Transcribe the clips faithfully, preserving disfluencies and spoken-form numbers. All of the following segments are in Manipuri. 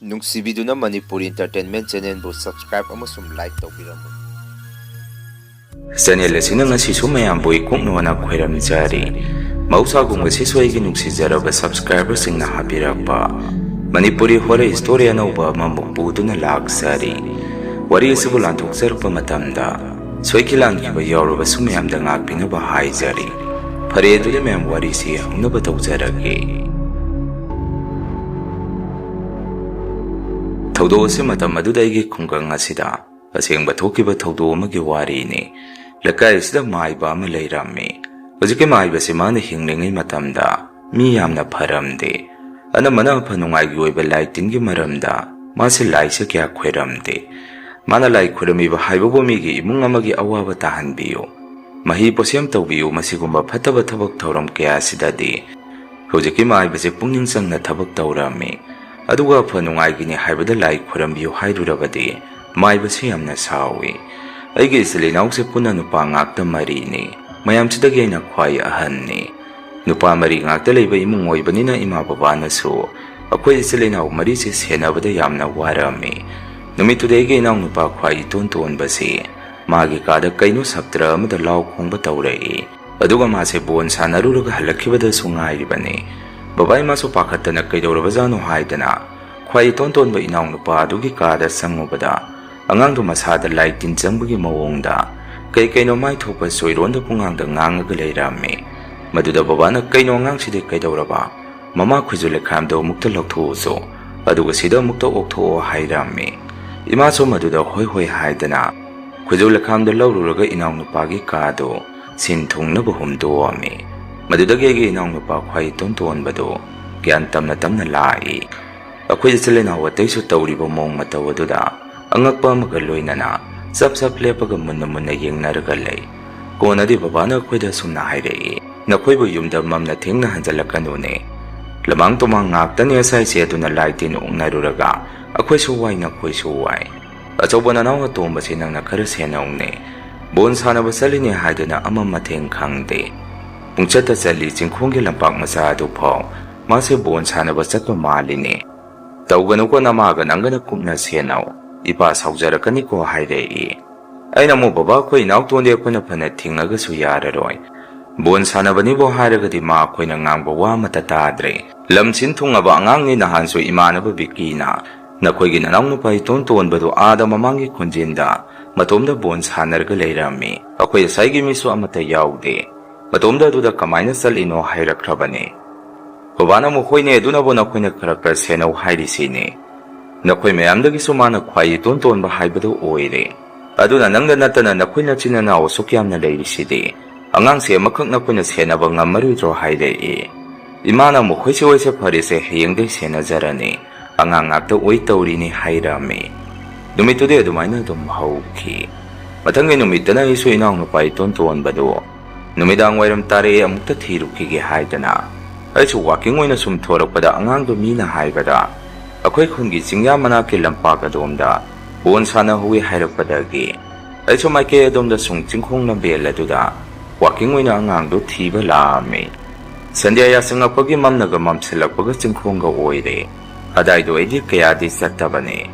ꯅꯨꯡꯁꯤꯕꯤꯗꯨꯅ ꯃꯅꯤꯄꯨꯔꯤ Entertainment Channelꯕꯨ subscribe ꯑꯃꯁꯨꯡ like ꯇꯧꯕꯤꯔꯝꯃꯨ꯫ Channel ꯑꯁꯤꯅ ꯉꯁꯤꯁꯨ ꯃꯌꯥꯝꯕꯨ ꯏꯀꯣꯛꯅꯣꯅ ꯈꯣꯏꯔꯝꯖꯔꯤ꯫ ꯃꯍꯧꯁꯥꯒꯨꯝ ꯉꯁꯤꯁꯨ ꯑꯩꯒꯤ ꯅꯨꯡꯁꯤꯖꯔꯕ subscriberꯁꯤꯡꯅ ꯍꯥꯞꯄꯤꯔꯛꯄ ꯃꯅꯤꯄꯨꯔꯤ horror story ꯑꯅꯧꯕ ꯑꯃꯃꯨꯛ ꯄꯨꯗꯨꯅ ꯂꯥꯛꯆꯔꯤ꯫ ꯋꯥꯔꯤ ꯑꯁꯤꯕꯨ ꯂꯥꯟꯊꯣꯛꯆꯔꯛꯄ ꯃꯇꯝꯗ ꯁꯣꯏꯈꯤ ꯂꯥꯟꯈꯤꯕ ꯌꯥꯎꯔꯕꯁꯨ ꯃꯌꯥꯝꯗ ꯉꯥꯛꯄꯤꯅꯕ ꯍꯥꯏꯖꯔꯤ꯫ ꯐꯔꯦ, ꯑꯗꯨꯗꯤ ꯃꯌꯥꯝ ꯋꯥꯔꯤꯁꯤ ꯍꯧꯅꯕ ꯇꯧꯖꯔꯒꯦ꯫ ꯊꯧꯗꯣꯛ ꯑꯁꯤ ꯃꯇꯝ ꯑꯗꯨꯗ ꯑꯩꯒꯤ ꯈꯨꯡꯒꯪ ꯑꯁꯤꯗ ꯑꯁꯦꯡꯕ ꯊꯣꯛꯈꯤꯕ ꯊꯧꯗꯣꯛ ꯑꯃꯒꯤ ꯋꯥꯔꯤꯅꯤ꯫ ꯂꯩꯀꯥꯏ ꯑꯁꯤꯗ ꯃꯥꯏꯕ ꯑꯃ ꯂꯩꯔꯝꯃꯤ꯫ ꯍꯧꯖꯤꯛꯀꯤ ꯃꯥꯏꯕꯁꯤ ꯃꯥꯅ ꯍꯤꯡꯂꯤꯉꯩ ꯃꯇꯝꯗ ꯃꯤ ꯌꯥꯝꯅ ꯐꯔꯝꯗꯦ꯫ ꯑꯅꯝꯕꯅ ꯑꯐ ꯅꯨꯡꯉꯥꯏꯒꯤ ꯑꯣꯏꯕ ꯂꯥꯏ ꯇꯤꯟꯒꯤ ꯃꯔꯝꯗ ꯃꯥꯁꯦ ꯂꯥꯏꯁꯦ ꯀꯌꯥ ꯈꯣꯏꯔꯝꯗꯦ꯫ ꯃꯥꯅ ꯂꯥꯏ ꯈꯣꯏꯔꯝꯃꯤꯕ ꯍꯥꯏꯕꯕꯨ ꯃꯤꯒꯤ ꯏꯃꯨꯡ ꯑꯃꯒꯤ ꯑꯋꯥꯕ ꯇꯥꯍꯟꯕꯤꯌꯨ, ꯃꯍꯩ ꯄꯣꯠꯁꯦꯝ ꯇꯧꯕꯤꯌꯨ, ꯃꯁꯤꯒꯨꯝꯕ ꯐꯠꯇꯕ ꯊꯕꯛ ꯊꯧꯔꯝ ꯀꯌꯥ ꯑꯁꯤꯗꯗꯤ ꯍꯧꯖꯤꯛꯀꯤ ꯃꯥꯏꯕꯁꯦ ꯄꯨꯛꯅꯤꯡ ꯆꯪꯅ ꯊꯕꯛ ꯇꯧꯔꯝꯃꯤ꯫ ꯑꯗꯨꯒ ꯑꯐ ꯅꯨꯡꯉꯥꯏꯒꯤꯅꯤ ꯍꯥꯏꯕꯗ ꯂꯥꯏ ꯈꯣꯏꯔꯝꯕꯤꯌꯨ ꯍꯥꯏꯔꯨꯔꯕꯗꯤ ꯃꯥꯏꯕꯁꯤ ꯌꯥꯝꯅ ꯁꯥꯎꯏ꯫ ꯑꯩꯒꯤ ꯏꯆꯤꯜ ꯏꯅꯥꯎꯁꯦ ꯄꯨꯟꯅ ꯅꯨꯄꯥ ꯉꯥꯛꯇ ꯃꯔꯤꯅꯤ꯫ ꯃꯌꯥꯝꯁꯤꯗꯒꯤ ꯑꯩꯅ ꯈ꯭ꯋꯥꯏ ꯑꯍꯟꯅꯤ꯫ ꯅꯨꯄꯥ ꯃꯔꯤ ꯉꯥꯛꯇ ꯂꯩꯕ ꯏꯃꯨꯡ ꯑꯣꯏꯕꯅꯤꯅ ꯏꯃꯥ ꯕꯕꯥꯅꯁꯨ ꯑꯩꯈꯣꯏ ꯏꯆꯤꯜ ꯏꯅꯥꯎ ꯃꯔꯤꯁꯦ ꯁꯦꯟꯅꯕꯗ ꯌꯥꯝꯅ ꯋꯥꯔꯝꯃꯤ꯫ ꯅꯨꯃꯤꯠꯇꯨꯗ ꯑꯩꯒꯤ ꯏꯅꯥꯎꯅꯨꯄꯥ ꯈ꯭ꯋꯥꯏ ꯏꯇꯣꯟ ꯇꯣꯟꯕꯁꯤ ꯃꯥꯒꯤ ꯀꯥꯗ ꯀꯩꯅꯣ ꯁꯞꯇ꯭ꯔ ꯑꯃꯗ ꯂꯥꯎ ꯈꯣꯡꯕ ꯇꯧꯔꯛꯏ꯫ ꯑꯗꯨꯒ ꯃꯥꯁꯦ ꯕꯣꯟ ꯁꯥꯟꯅꯔꯨꯔꯒ ꯍꯜꯂꯛꯈꯤꯕꯗꯁꯨ ꯉꯥꯏꯔꯤꯕꯅꯤ꯫ ꯕꯕꯥ ꯏꯃꯥꯁꯨ ꯄꯥꯈꯠꯇꯅ ꯀꯩꯗꯧꯔꯕꯖꯥꯠꯅꯣ ꯍꯥꯏꯗꯅ ꯈ꯭ꯋꯥꯏ ꯏꯇꯣꯟ ꯇꯣꯟꯕ ꯏꯅꯥꯎꯅꯨꯄꯥ ꯑꯗꯨꯒꯤ ꯀꯥꯗ ꯆꯪꯉꯨꯕꯗ ꯑꯉꯥꯡꯗꯨ ꯃꯁꯥꯗ ꯂꯥꯏ ꯇꯤꯟ ꯆꯪꯕꯒꯤ ꯃꯑꯣꯡꯗ ꯀꯩ ꯀꯩꯅꯣ ꯃꯥꯏ ꯊꯣꯛꯄ ꯆꯣꯏꯔꯣꯟꯗ ꯄꯨꯡꯉꯥꯡꯗ ꯉꯥꯡꯉꯒ ꯂꯩꯔꯝꯃꯤ꯫ ꯃꯗꯨꯗ ꯕꯕꯥꯅ "ꯀꯩꯅꯣ ꯑꯉꯥꯡꯁꯤꯗꯤ ꯀꯩꯗꯧꯔꯕ? ꯃꯃꯥ ꯈꯨꯖꯨ ꯂꯩꯈꯥꯝꯗꯣ ꯑꯃꯨꯛꯇ ꯂꯧꯊꯣꯛꯎꯁꯨ, ꯑꯗꯨꯒ ꯁꯤꯗ ꯑꯃꯨꯛꯇ ꯑꯣꯛꯊꯣꯛꯑꯣ" ꯍꯥꯏꯔꯝꯃꯤ꯫ ꯏꯃꯥꯁꯨ ꯃꯗꯨꯗ "ꯍꯣꯏ ꯍꯣꯏ" ꯍꯥꯏꯗꯅ ꯈꯨꯖꯨ ꯂꯩꯈꯥꯝꯗ ꯂꯧꯔꯨꯔꯒ ꯏꯅꯥꯎꯅꯨꯄꯥꯒꯤ ꯀꯥꯗꯣ ꯁꯤꯟ ꯊꯨꯡꯅꯕ ꯍꯨꯝꯗꯣꯛꯑꯝꯃꯤ꯫ ꯃꯗꯨꯗꯒꯤ ꯑꯩꯒꯤ ꯏꯅꯥꯎꯅꯨꯄꯥ ꯈ꯭ꯋꯥꯏ ꯏꯇꯣꯟ ꯇꯣꯟꯕꯗꯣ ꯒ꯭ꯌꯥꯟ ꯇꯝꯅ ꯇꯝꯅ ꯂꯥꯛꯏ꯫ ꯑꯩꯈꯣꯏ ꯏꯆꯤꯜ ꯏꯅꯥꯎ ꯑꯇꯩꯁꯨ ꯇꯧꯔꯤꯕ ꯃꯑꯣꯡ ꯃꯇꯧ ꯑꯗꯨꯗ ꯑꯉꯛꯄ ꯑꯃꯒ ꯂꯣꯏꯅꯅ ꯆꯞ ꯆꯞ ꯂꯦꯞꯄꯒ ꯃꯨꯟꯅ ꯃꯨꯟꯅ ꯌꯦꯡꯅꯔꯒ ꯂꯩ꯫ ꯀꯣꯟꯅꯗꯤ ꯕꯕꯥꯅ ꯑꯩꯈꯣꯏꯗ ꯑꯁꯨꯝꯅ ꯍꯥꯏꯔꯛꯏ, "ꯅꯈꯣꯏꯕꯨ ꯌꯨꯝꯗ ꯃꯝꯅ ꯊꯦꯡꯅ ꯍꯟꯖꯜꯂꯛꯀꯅꯨꯅꯦ꯫ ꯂꯃꯥꯡ ꯇꯨꯃꯥꯡ ꯉꯥꯛꯇꯅꯦ ꯑꯁꯥꯏꯁꯦ, ꯑꯗꯨꯅ ꯂꯥꯏ ꯇꯤꯟ ꯑꯣꯛꯅꯔꯨꯔꯒ ꯑꯩꯈꯣꯏꯁꯨ ꯋꯥꯏ, ꯅꯈꯣꯏꯁꯨ ꯋꯥꯏ꯫ ꯑꯆꯧꯕ ꯅꯅꯥꯎ ꯑꯇꯣꯝꯕꯁꯤ ꯅꯪꯅ ꯈꯔ ꯁꯦꯟꯅꯧꯅꯦ꯫ ꯕꯣꯟ ꯁꯥꯟꯅꯕ ꯆꯠꯂꯤꯅꯦ ꯍꯥꯏꯗꯨꯅ ꯑꯃ ꯃꯊꯦꯡ ꯈꯪꯗꯦ꯫ ꯄꯨꯡꯆꯠꯇ ꯆꯠꯂꯤ, ꯆꯤꯡꯈꯣꯡꯒꯤ ꯂꯝꯄꯥꯛ ꯃꯆꯥ ꯑꯗꯨꯐꯥꯎ ꯃꯥꯁꯦ ꯕꯣꯟ ꯁꯥꯟꯅꯕ ꯆꯠꯄ ꯃꯥꯜꯂꯤꯅꯦ"꯫ "ꯇꯧꯒꯅꯨꯀꯣ, ꯅꯃꯥꯒ ꯅꯪꯒꯅ ꯀꯨꯞꯅ ꯁꯦꯟꯅꯧ, ꯏꯄꯥ ꯁꯥꯎꯖꯔꯛꯀꯅꯤꯀꯣ" ꯍꯥꯏꯔꯛꯏ꯫ ꯑꯩꯅ ꯑꯃꯨꯛ, "ꯕꯕꯥ, ꯑꯩꯈꯣꯏ ꯏꯅꯥꯎꯇꯣꯟꯗꯤ ꯑꯩꯈꯣꯏꯅ ꯐꯅ ꯊꯤꯡꯉꯒꯁꯨ ꯌꯥꯔꯔꯣꯏ꯫ ꯕꯣꯟ ꯁꯥꯟꯅꯕꯅꯤꯕꯨ ꯍꯥꯏꯔꯒꯗꯤ ꯃꯥ ꯑꯩꯈꯣꯏꯅ ꯉꯥꯡꯕ ꯋꯥ ꯑꯃꯠꯇ ꯇꯥꯗ꯭ꯔꯦ꯫ ꯂꯝ ꯁꯤꯟ ꯊꯨꯡꯉꯕ ꯑꯉꯥꯡꯅꯤ꯫ ꯅꯍꯥꯟꯁꯨ ꯏꯃꯥꯟꯅꯕ ꯕꯤꯀꯤꯅ ꯅꯈꯣꯏꯒꯤ ꯅꯅꯥꯎ ꯅꯨꯄꯥ ꯏꯇꯣꯟ ꯇꯣꯟꯕꯗꯨ ꯑꯥꯗ ꯃꯃꯥꯡꯒꯤ ꯈꯨꯟꯖꯤꯟꯗ ꯃꯇꯣꯝꯗ ꯕꯣꯟ ꯁꯥꯟꯅꯔꯒ ꯂꯩꯔꯝꯃꯤ꯫ ꯑꯩꯈꯣꯏ ꯑꯁꯥꯏꯒꯤ ꯃꯤꯁꯨ ꯑꯃꯠꯇ ꯌꯥꯎꯗꯦ꯫ ꯃꯇꯣꯝꯗ ꯑꯗꯨꯗ ꯀꯃꯥꯏꯅ ꯆꯠꯂꯤꯅꯣ?" ꯍꯥꯏꯔꯛꯈ꯭ꯔꯕꯅꯤ꯫ ꯕꯕꯥꯅ ꯑꯃꯨꯛ, "ꯍꯣꯏꯅꯦ, ꯑꯗꯨꯅꯕꯨ ꯅꯈꯣꯏꯅ ꯈꯔ ꯈꯔ ꯁꯦꯟꯅꯧ ꯍꯥꯏꯔꯤꯁꯤꯅꯤ꯫ ꯅꯈꯣꯏ ꯃꯌꯥꯝꯗꯒꯤꯁꯨ ꯃꯥꯅ ꯈ꯭ꯋꯥꯏ ꯏꯇꯣꯟ ꯇꯣꯟꯕ ꯍꯥꯏꯕꯗꯨ ꯑꯣꯏꯔꯦ꯫ ꯑꯗꯨꯅ ꯅꯪꯗ ꯅꯠꯇꯅ ꯅꯈꯣꯏ ꯅꯆꯤꯟ ꯅꯅꯥꯎ ꯑꯁꯨꯛ ꯌꯥꯝꯅ ꯂꯩꯔꯤꯁꯤꯗꯤ, ꯑꯉꯥꯡꯁꯦ ꯑꯃꯈꯛ ꯅꯈꯣꯏꯅ ꯁꯦꯟꯅꯕ ꯉꯝꯃꯔꯣꯏꯗ꯭ꯔꯣ?" ꯍꯥꯏꯔꯛꯏ꯫ ꯏꯃꯥꯅ ꯑꯃꯨꯛ, "ꯍꯣꯏꯁꯦ, ꯍꯣꯏꯁꯦ, ꯐꯔꯦꯁꯦ, ꯍꯌꯦꯡꯗꯩ ꯁꯦꯟꯅꯖꯔꯅꯤ꯫ ꯑꯉꯥꯡ ꯉꯥꯛꯇ ꯑꯣꯏ ꯇꯧꯔꯤꯅꯤ" ꯍꯥꯏꯔꯝꯃꯤ꯫ ꯅꯨꯃꯤꯠꯇꯨꯗꯤ ꯑꯗꯨꯃꯥꯏꯅ ꯑꯗꯨꯝ ꯍꯧꯈꯤ꯫ ꯃꯊꯪꯒꯤ ꯅꯨꯃꯤꯠꯇꯅ ꯑꯩꯁꯨ ꯏꯅꯥꯎꯅꯨꯄꯥ ꯏꯇꯣꯟ ꯇꯣꯟꯕꯗꯨ ꯅꯨꯃꯤꯗꯥꯡ ꯋꯥꯏꯔꯝ ꯇꯥꯔꯛꯑꯦ, ꯑꯃꯨꯛꯇ ꯊꯤꯔꯨꯈꯤꯒꯦ ꯍꯥꯏꯗꯅ ꯑꯩꯁꯨ ꯋꯥꯀꯤꯡ ꯑꯣꯏꯅ ꯁꯨꯝ ꯊꯣꯔꯛꯄꯗ, ꯑꯉꯥꯡꯗꯨ ꯃꯤꯅ ꯍꯥꯏꯕꯗ ꯑꯩꯈꯣꯏ ꯈꯨꯟꯒꯤ ꯆꯤꯡꯌꯥ ꯃꯅꯥꯛꯀꯤ ꯂꯝꯄꯥꯛ ꯑꯗꯣꯝꯗ ꯕꯣꯟ ꯁꯥꯟꯅꯍꯧꯋꯤ ꯍꯥꯏꯔꯛꯄꯗꯒꯤ ꯑꯩꯁꯨ ꯃꯥꯏꯀꯩ ꯑꯗꯣꯝꯗ ꯁꯨꯝ ꯆꯤꯡꯈꯣꯡ ꯂꯝꯕꯦꯜ ꯑꯗꯨꯗ ꯋꯥꯀꯤꯡ ꯑꯣꯏꯅ ꯑꯉꯥꯡꯗꯨ ꯊꯤꯕ ꯂꯥꯛꯑꯝꯃꯤ꯫ ꯁꯟꯙ꯭ꯌꯥ ꯌꯥꯆꯪꯉꯛꯄꯒꯤ ꯃꯝꯅꯒ ꯃꯝꯁꯤꯜꯂꯛꯄꯒ ꯆꯤꯡꯈꯣꯡꯒ ꯑꯣꯏꯔꯦ꯫ ꯑꯗꯥꯏꯗꯣ ꯑꯩꯗꯤ ꯀꯌꯥꯗꯤ ꯆꯠꯇꯕꯅꯤ꯫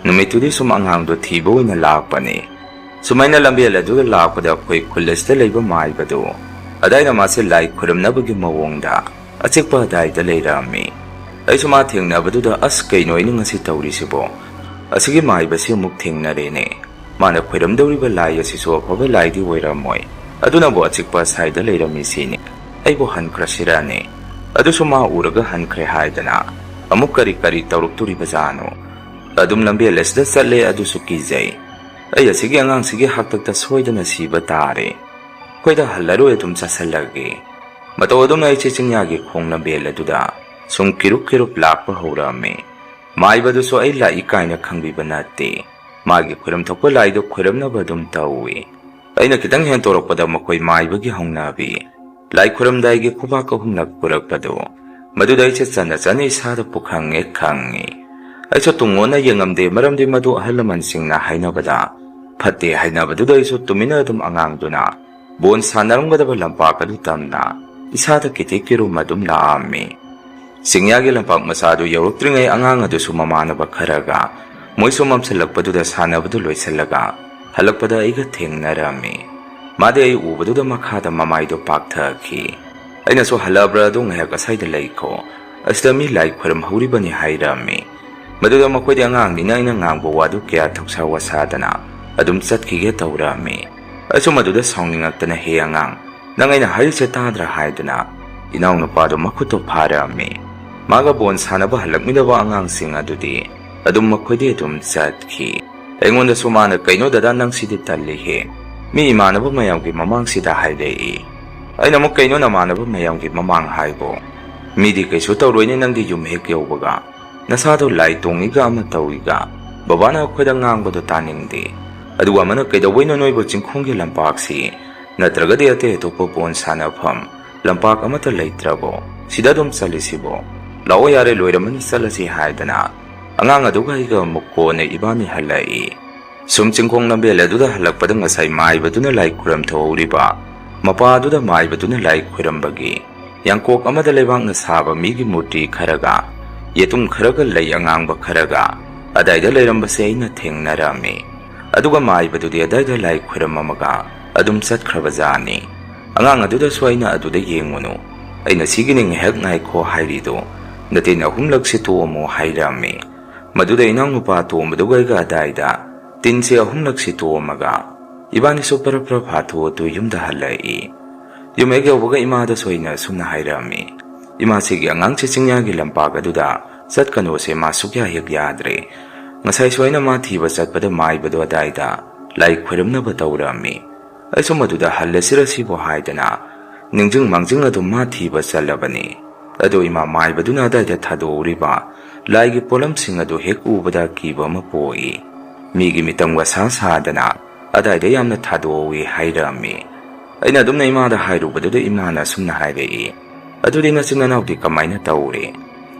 ꯅꯨꯃꯤꯠꯇꯨꯗꯤ ꯁꯨꯝ ꯑꯉꯥꯡꯗꯣ ꯊꯤꯕ ꯑꯣꯏꯅ ꯂꯥꯛꯄꯅꯤ꯫ ꯁꯨꯃꯥꯏꯅ ꯂꯝꯕꯦꯜ ꯑꯗꯨꯗ ꯂꯥꯛꯄꯗ ꯑꯩꯈꯣꯏ ꯈꯨꯜ ꯑꯁꯤꯗ ꯂꯩꯕ ꯃꯥꯏꯕꯗꯨ ꯑꯗꯥꯏꯅ ꯃꯥꯁꯦ ꯂꯥꯏ ꯈꯨꯔꯨꯝꯅꯕꯒꯤ ꯃꯑꯣꯡꯗ ꯑꯆꯤꯛꯄ ꯑꯗꯥꯏꯗ ꯂꯩꯔꯝꯃꯤ꯫ ꯑꯩꯁꯨ ꯃꯥ ꯊꯦꯡꯅꯕꯗꯨꯗ, "ꯑꯁ, ꯀꯩꯅꯣ ꯑꯩꯅ ꯉꯁꯤ ꯇꯧꯔꯤꯁꯤꯕꯣ? ꯑꯁꯤꯒꯤ ꯃꯥꯏꯕꯁꯤ ꯑꯃꯨꯛ ꯊꯦꯡꯅꯔꯦꯅꯦ꯫ ꯃꯥꯅ ꯈꯣꯏꯔꯝꯗꯧꯔꯤꯕ ꯂꯥꯏ ꯑꯁꯤꯁꯨ ꯑꯐꯕ ꯂꯥꯏꯗꯤ ꯑꯣꯏꯔꯝꯃꯣꯏ꯫ ꯑꯗꯨꯅꯕꯨ ꯑꯆꯤꯛꯄ ꯑꯁꯥꯏꯗ ꯂꯩꯔꯝꯃꯤꯁꯤꯅꯤ꯫ ꯑꯩꯕꯨ ꯍꯟꯈ꯭ꯔꯁꯤꯔꯅꯦ? ꯑꯗꯨꯁꯨ ꯃꯥ ꯎꯔꯒ ꯍꯟꯈ꯭ꯔꯦ ꯍꯥꯏꯗꯅ ꯑꯃꯨꯛ ꯀꯔꯤ ꯀꯔꯤ ꯇꯧꯔꯛꯇꯣꯔꯤꯕꯖꯥꯠꯅꯣ? ꯑꯗꯨꯝ ꯂꯝꯕꯦꯜ ꯑꯁꯤꯗ ꯆꯠꯂꯦ, ꯑꯗꯨꯁꯨ ꯀꯤꯖꯩ꯫ ꯑꯩ ꯑꯁꯤꯒꯤ ꯑꯉꯥꯡꯁꯤꯒꯤ ꯍꯥꯛꯇꯛꯇ ꯁꯣꯏꯗꯅ ꯁꯤꯕ ꯇꯥꯔꯦ꯫ ꯑꯩꯈꯣꯏꯗ ꯍꯜꯂꯔꯣꯏ, ꯑꯗꯨꯝ ꯆꯠꯁꯜꯂꯒꯦ"꯫ ꯃꯇꯧ ꯑꯗꯨꯝꯅ ꯑꯩꯁꯦ ꯆꯤꯡꯌꯥꯒꯤ ꯈꯣꯡ ꯂꯝꯕꯦꯜ ꯑꯗꯨꯗ ꯁꯨꯝ ꯀꯤꯔꯨꯞ ꯀꯤꯔꯨꯞ ꯂꯥꯛꯄ ꯍꯧꯔꯛꯑꯝꯃꯤ꯫ ꯃꯥꯏꯕꯗꯨꯁꯨ ꯑꯩ ꯂꯥꯛꯏ ꯀꯥꯏꯅ ꯈꯪꯕꯤꯕ ꯅꯠꯇꯦ꯫ ꯃꯥꯒꯤ ꯈꯣꯏꯔꯝ ꯊꯣꯛꯄ ꯂꯥꯏꯗꯨ ꯈꯣꯏꯔꯝꯅꯕ ꯑꯗꯨꯝ ꯇꯧꯏ꯫ ꯑꯩꯅ ꯈꯤꯇꯪ ꯍꯦꯟꯇꯣꯔꯛꯄꯗ ꯃꯈꯣꯏ ꯃꯥꯏꯕꯒꯤ ꯍꯧꯅꯕꯤ ꯂꯥꯏ ꯈꯨꯔꯝꯗꯥꯏꯒꯤ ꯈꯨꯕꯥꯛ ꯑꯍꯨꯝꯂꯛ ꯄꯨꯔꯛꯄꯗꯨ, ꯃꯗꯨꯗ ꯑꯩꯁꯦ ꯆꯟꯅ ꯆꯟꯅ ꯏꯁꯥꯗ ꯄꯨꯈꯪꯉꯦ ꯈꯪꯉꯤ꯫ ꯑꯩꯁꯨ ꯇꯨꯡ ꯑꯣꯟꯅ ꯌꯦꯡꯉꯝꯗꯦ, ꯃꯔꯝꯗꯤ ꯃꯗꯨ ꯑꯍꯜ ꯂꯃꯟꯁꯤꯡꯅ ꯍꯥꯏꯅꯕꯗ ꯐꯠꯇꯦ ꯍꯥꯏꯅꯕꯗꯨꯗ ꯑꯩꯁꯨ ꯇꯨꯃꯤꯟꯅ ꯑꯗꯨꯝ ꯑꯉꯥꯡꯗꯨꯅ ꯕꯣꯟ ꯁꯥꯟꯅꯔꯝꯒꯗꯕ ꯂꯝꯄꯥꯛ ꯑꯗꯨ ꯇꯝꯅ ꯏꯁꯥꯗ ꯀꯤꯊꯤ ꯀꯤꯔꯨꯝ ꯑꯗꯨꯝ ꯂꯥꯛꯑꯝꯃꯤ꯫ ꯆꯤꯡꯌꯥꯒꯤ ꯂꯝꯄꯥꯛ ꯃꯆꯥꯗꯨ ꯌꯧꯔꯛꯇ꯭ꯔꯤꯉꯩ ꯑꯉꯥꯡ ꯑꯗꯨꯁꯨ ꯃꯃꯥꯟꯅꯕ ꯈꯔꯒ ꯃꯣꯏꯁꯨ ꯃꯝꯁꯤꯜꯂꯛꯄꯗꯨꯗ ꯁꯥꯟꯅꯕꯗꯨ ꯂꯣꯏꯁꯤꯜꯂꯒ ꯍꯜꯂꯛꯄꯗ ꯑꯩꯒ ꯊꯦꯡꯅꯔꯝꯃꯤ꯫ ꯃꯥꯗꯤ ꯑꯩ ꯎꯕꯗꯨꯗ ꯃꯈꯥꯗ ꯃꯃꯥꯏꯗꯨ ꯄꯥꯛꯊꯈꯤ꯫ ꯑꯩꯅꯁꯨ "ꯍꯜꯂꯛꯑꯕ꯭ꯔꯥ? ꯑꯗꯨ ꯉꯥꯏꯍꯥꯛ ꯑꯁ꯭ꯋꯥꯏꯗ ꯂꯩꯈꯣ, ꯑꯁꯤꯗ ꯃꯤ ꯂꯥꯏ ꯈꯣꯏꯔꯝꯍꯧꯔꯤꯕꯅꯤ" ꯍꯥꯏꯔꯝꯃꯤ꯫ ꯃꯗꯨꯗ ꯃꯈꯣꯏꯗꯤ ꯑꯉꯥꯡꯅꯤꯅ ꯑꯩꯅ ꯉꯥꯡꯕ ꯋꯥꯗꯨ ꯀꯌꯥ ꯊꯧꯁꯥ ꯋꯥꯁꯥꯗꯅ ꯑꯗꯨꯝ ꯆꯠꯈꯤꯒꯦ ꯇꯧꯔꯝꯃꯤ꯫ ꯑꯩꯁꯨ ꯃꯗꯨꯗ ꯁꯥꯎꯅꯤꯡꯉꯛꯇꯅ "ꯍꯦ ꯑꯉꯥꯡ, ꯅꯪ ꯑꯩꯅ ꯍꯥꯏꯔꯤꯁꯦ ꯇꯥꯗ꯭ꯔꯥ?" ꯍꯥꯏꯗꯨꯅ ꯏꯅꯥꯎꯅꯨꯄꯥꯗꯨ ꯃꯈꯨꯠꯇꯨ ꯐꯥꯔꯝꯃꯤ꯫ ꯃꯥꯒ ꯕꯣꯟ ꯁꯥꯟꯅꯕ ꯍꯜꯂꯛꯃꯤꯟꯅꯕ ꯑꯉꯥꯡꯁꯤꯡ ꯑꯗꯨꯗꯤ ꯑꯗꯨꯝ ꯃꯈꯣꯏꯗꯤ ꯑꯗꯨꯝ ꯆꯠꯈꯤ꯫ ꯑꯩꯉꯣꯟꯗꯁꯨ ꯃꯥꯅ "ꯀꯩꯅꯣ ꯗꯗꯥ, ꯅꯪ ꯁꯤꯗꯤ ꯇꯜꯂꯤꯍꯦ, ꯃꯤ ꯏꯃꯥꯟꯅꯕ ꯃꯌꯥꯝꯒꯤ ꯃꯃꯥꯡꯁꯤꯗ" ꯍꯥꯏꯔꯛꯏ꯫ ꯑꯩꯅ ꯑꯃꯨꯛ "ꯀꯩꯅꯣ ꯅꯃꯥꯟꯅꯕ ꯃꯌꯥꯝꯒꯤ ꯃꯃꯥꯡ ꯍꯥꯏꯕꯣ? ꯃꯤꯗꯤ ꯀꯩꯁꯨ ꯇꯧꯔꯣꯏꯅꯦ, ꯅꯪꯗꯤ ꯌꯨꯝ ꯍꯦꯛ ꯌꯧꯕꯒ ꯅꯁꯥꯗꯣ ꯂꯥꯏ ꯇꯣꯡꯉꯤꯒ ꯑꯃ ꯇꯧꯏꯒ, ꯕꯕꯥꯅ ꯑꯩꯈꯣꯏꯗ ꯉꯥꯡꯕꯗꯣ ꯇꯥꯅꯤꯡꯗꯦ꯫ ꯑꯗꯨꯒ ꯑꯃꯅ ꯀꯩꯗꯧꯕꯩꯅꯣ ꯅꯣꯏꯕꯨ ꯆꯤꯡꯈꯣꯡꯒꯤ ꯂꯝꯄꯥꯛꯁꯤ ꯅꯠꯇ꯭ꯔꯒꯗꯤ ꯑꯇꯩ ꯑꯇꯣꯞꯄ ꯕꯣꯟ ꯁꯥꯟꯅꯐꯝ ꯂꯝꯄꯥꯛ ꯑꯃꯠꯇ ꯂꯩꯇ꯭ꯔꯕꯣ? ꯁꯤꯗ ꯑꯗꯨꯝ ꯆꯠꯂꯤꯁꯤꯕꯣ? ꯂꯥꯛꯑꯣ ꯌꯥꯔꯦ, ꯂꯣꯏꯔꯝꯃꯅꯤ, ꯆꯠꯂꯁꯤ" ꯍꯥꯏꯗꯅ ꯑꯉꯥꯡ ꯑꯗꯨꯒ ꯑꯩꯒ ꯑꯃꯨꯛ ꯀꯣꯟꯅ ꯏꯕꯥꯅꯤ ꯍꯜꯂꯛꯏ꯫ ꯁꯨꯝ ꯆꯤꯡꯈꯣꯡ ꯂꯝꯕꯦꯜ ꯑꯗꯨꯗ ꯍꯜꯂꯛꯄꯗ ꯉꯁꯥꯏ ꯃꯥꯏꯕꯗꯨꯅ ꯂꯥꯏ ꯈꯨꯔꯝ ꯊꯧꯍꯧꯔꯤꯕ ꯃꯄꯥ ꯑꯗꯨꯗ ꯃꯥꯏꯕꯗꯨꯅ ꯂꯥꯏ ꯈꯨꯔꯝꯕꯒꯤ ꯌꯥꯡꯀꯣꯛ ꯑꯃꯗ ꯂꯩꯕꯥꯛꯅ ꯁꯥꯕ ꯃꯤꯒꯤ ꯃꯨꯔꯇꯤ ꯈꯔꯒ, ꯌꯦꯇꯨꯝ ꯈꯔꯒ, ꯂꯩ ꯑꯉꯥꯡꯕ ꯈꯔꯒ ꯑꯗꯥꯏꯗ ꯂꯩꯔꯝꯕꯁꯦ ꯑꯩꯅ ꯊꯦꯡꯅꯔꯝꯃꯤ꯫ ꯑꯗꯨꯒ ꯃꯥꯏꯕꯗꯨꯗꯤ ꯑꯗꯥꯏꯗ ꯂꯥꯏ ꯈꯨꯔꯝꯃꯝꯃꯒ ꯑꯗꯨꯝ ꯆꯠꯈ꯭ꯔꯕꯖꯥꯠꯅꯤ꯫ ꯑꯉꯥꯡ ꯑꯗꯨꯗꯁꯨ ꯑꯩꯅ "ꯑꯗꯨꯗ ꯌꯦꯡꯉꯨꯅꯨ, ꯑꯩꯅ ꯁꯤꯒꯤꯅꯤ, ꯉꯥꯏꯍꯥꯛ ꯉꯥꯏꯈꯣ" ꯍꯥꯏꯔꯤꯗꯨ ꯅꯇꯤꯟ ꯑꯍꯨꯝꯂꯛ ꯁꯤꯠꯇꯣꯛꯑꯝꯃꯨ ꯍꯥꯏꯔꯝꯃꯤ꯫ ꯃꯗꯨꯗ ꯏꯅꯥꯎꯅꯨꯄꯥ ꯑꯇꯣꯝꯕꯗꯨꯒ ꯑꯩꯒ ꯑꯗꯥꯏꯗ ꯇꯤꯟꯁꯦ ꯑꯍꯨꯝꯂꯛ ꯁꯤꯠꯇꯣꯛꯑꯝꯃꯒ ꯏꯕꯥꯅꯤꯁꯨ ꯄꯔꯞ ꯄꯔꯞ ꯍꯥꯊꯨ ꯍꯥꯊꯨ ꯌꯨꯝꯗ ꯍꯜꯂꯛꯏ꯫ ꯌꯨꯝ ꯍꯦꯛ ꯌꯧꯕꯒ ꯏꯃꯥꯗꯁꯨ ꯑꯩꯅ ꯑꯁꯨꯝꯅ ꯍꯥꯏꯔꯝꯃꯤ, "ꯏꯃꯥ, ꯁꯤꯒꯤ ꯑꯉꯥꯡꯁꯦ ꯆꯤꯡꯌꯥꯒꯤ ꯂꯝꯄꯥꯛ ꯑꯗꯨꯗ ꯆꯠꯀꯅꯣꯁꯦ ꯃꯥ ꯁꯨꯛꯌꯥ ꯍꯦꯛ ꯌꯥꯗ꯭ꯔꯦ꯫ ꯉꯁꯥꯏꯁꯨ ꯑꯩꯅ ꯃꯥ ꯊꯤꯕ ꯆꯠꯄꯗ ꯃꯥꯏꯕꯗꯣ ꯑꯗꯥꯏꯗ ꯂꯥꯏ ꯈꯣꯏꯔꯝꯅꯕ ꯇꯧꯔꯝꯃꯤ꯫ ꯑꯩꯁꯨ ꯃꯗꯨꯗ ꯍꯜꯂꯁꯤꯔ ꯁꯤꯕꯨ ꯍꯥꯏꯗꯅ ꯅꯤꯡꯖꯤꯡ ꯃꯥꯡꯖꯤꯡ ꯑꯗꯨꯝ ꯃꯥ ꯊꯤꯕ ꯆꯠꯂꯕꯅꯤ꯫ ꯑꯗꯣ ꯏꯃꯥ, ꯃꯥꯏꯕꯗꯨꯅ ꯑꯗꯥꯏꯗ ꯊꯥꯗꯣꯛꯍꯧꯔꯤꯕ ꯂꯥꯏꯒꯤ ꯄꯣꯠꯂꯝꯁꯤꯡ ꯑꯗꯨ ꯍꯦꯛ ꯎꯕꯗ ꯑꯀꯤꯕ ꯑꯃ ꯄꯣꯛꯏ꯫ ꯃꯤꯒꯤ ꯃꯤꯇꯝꯒ ꯁꯥ ꯁꯥꯗꯅ ꯑꯗꯥꯏꯗ ꯌꯥꯝꯅ ꯊꯥꯗꯣꯛꯍꯧꯏ" ꯍꯥꯏꯔꯝꯃꯤ꯫ ꯑꯩꯅ ꯑꯗꯨꯝꯅ ꯏꯃꯥꯗ ꯍꯥꯏꯔꯨꯕꯗꯨꯗ ꯏꯃꯥꯅ ꯑꯁꯨꯝꯅ ꯍꯥꯏꯔꯛꯏ, "ꯑꯗꯨꯗꯤ ꯅꯆꯤꯟ ꯅꯅꯥꯎꯗꯤ ꯀꯃꯥꯏꯅ ꯇꯧꯔꯦ?"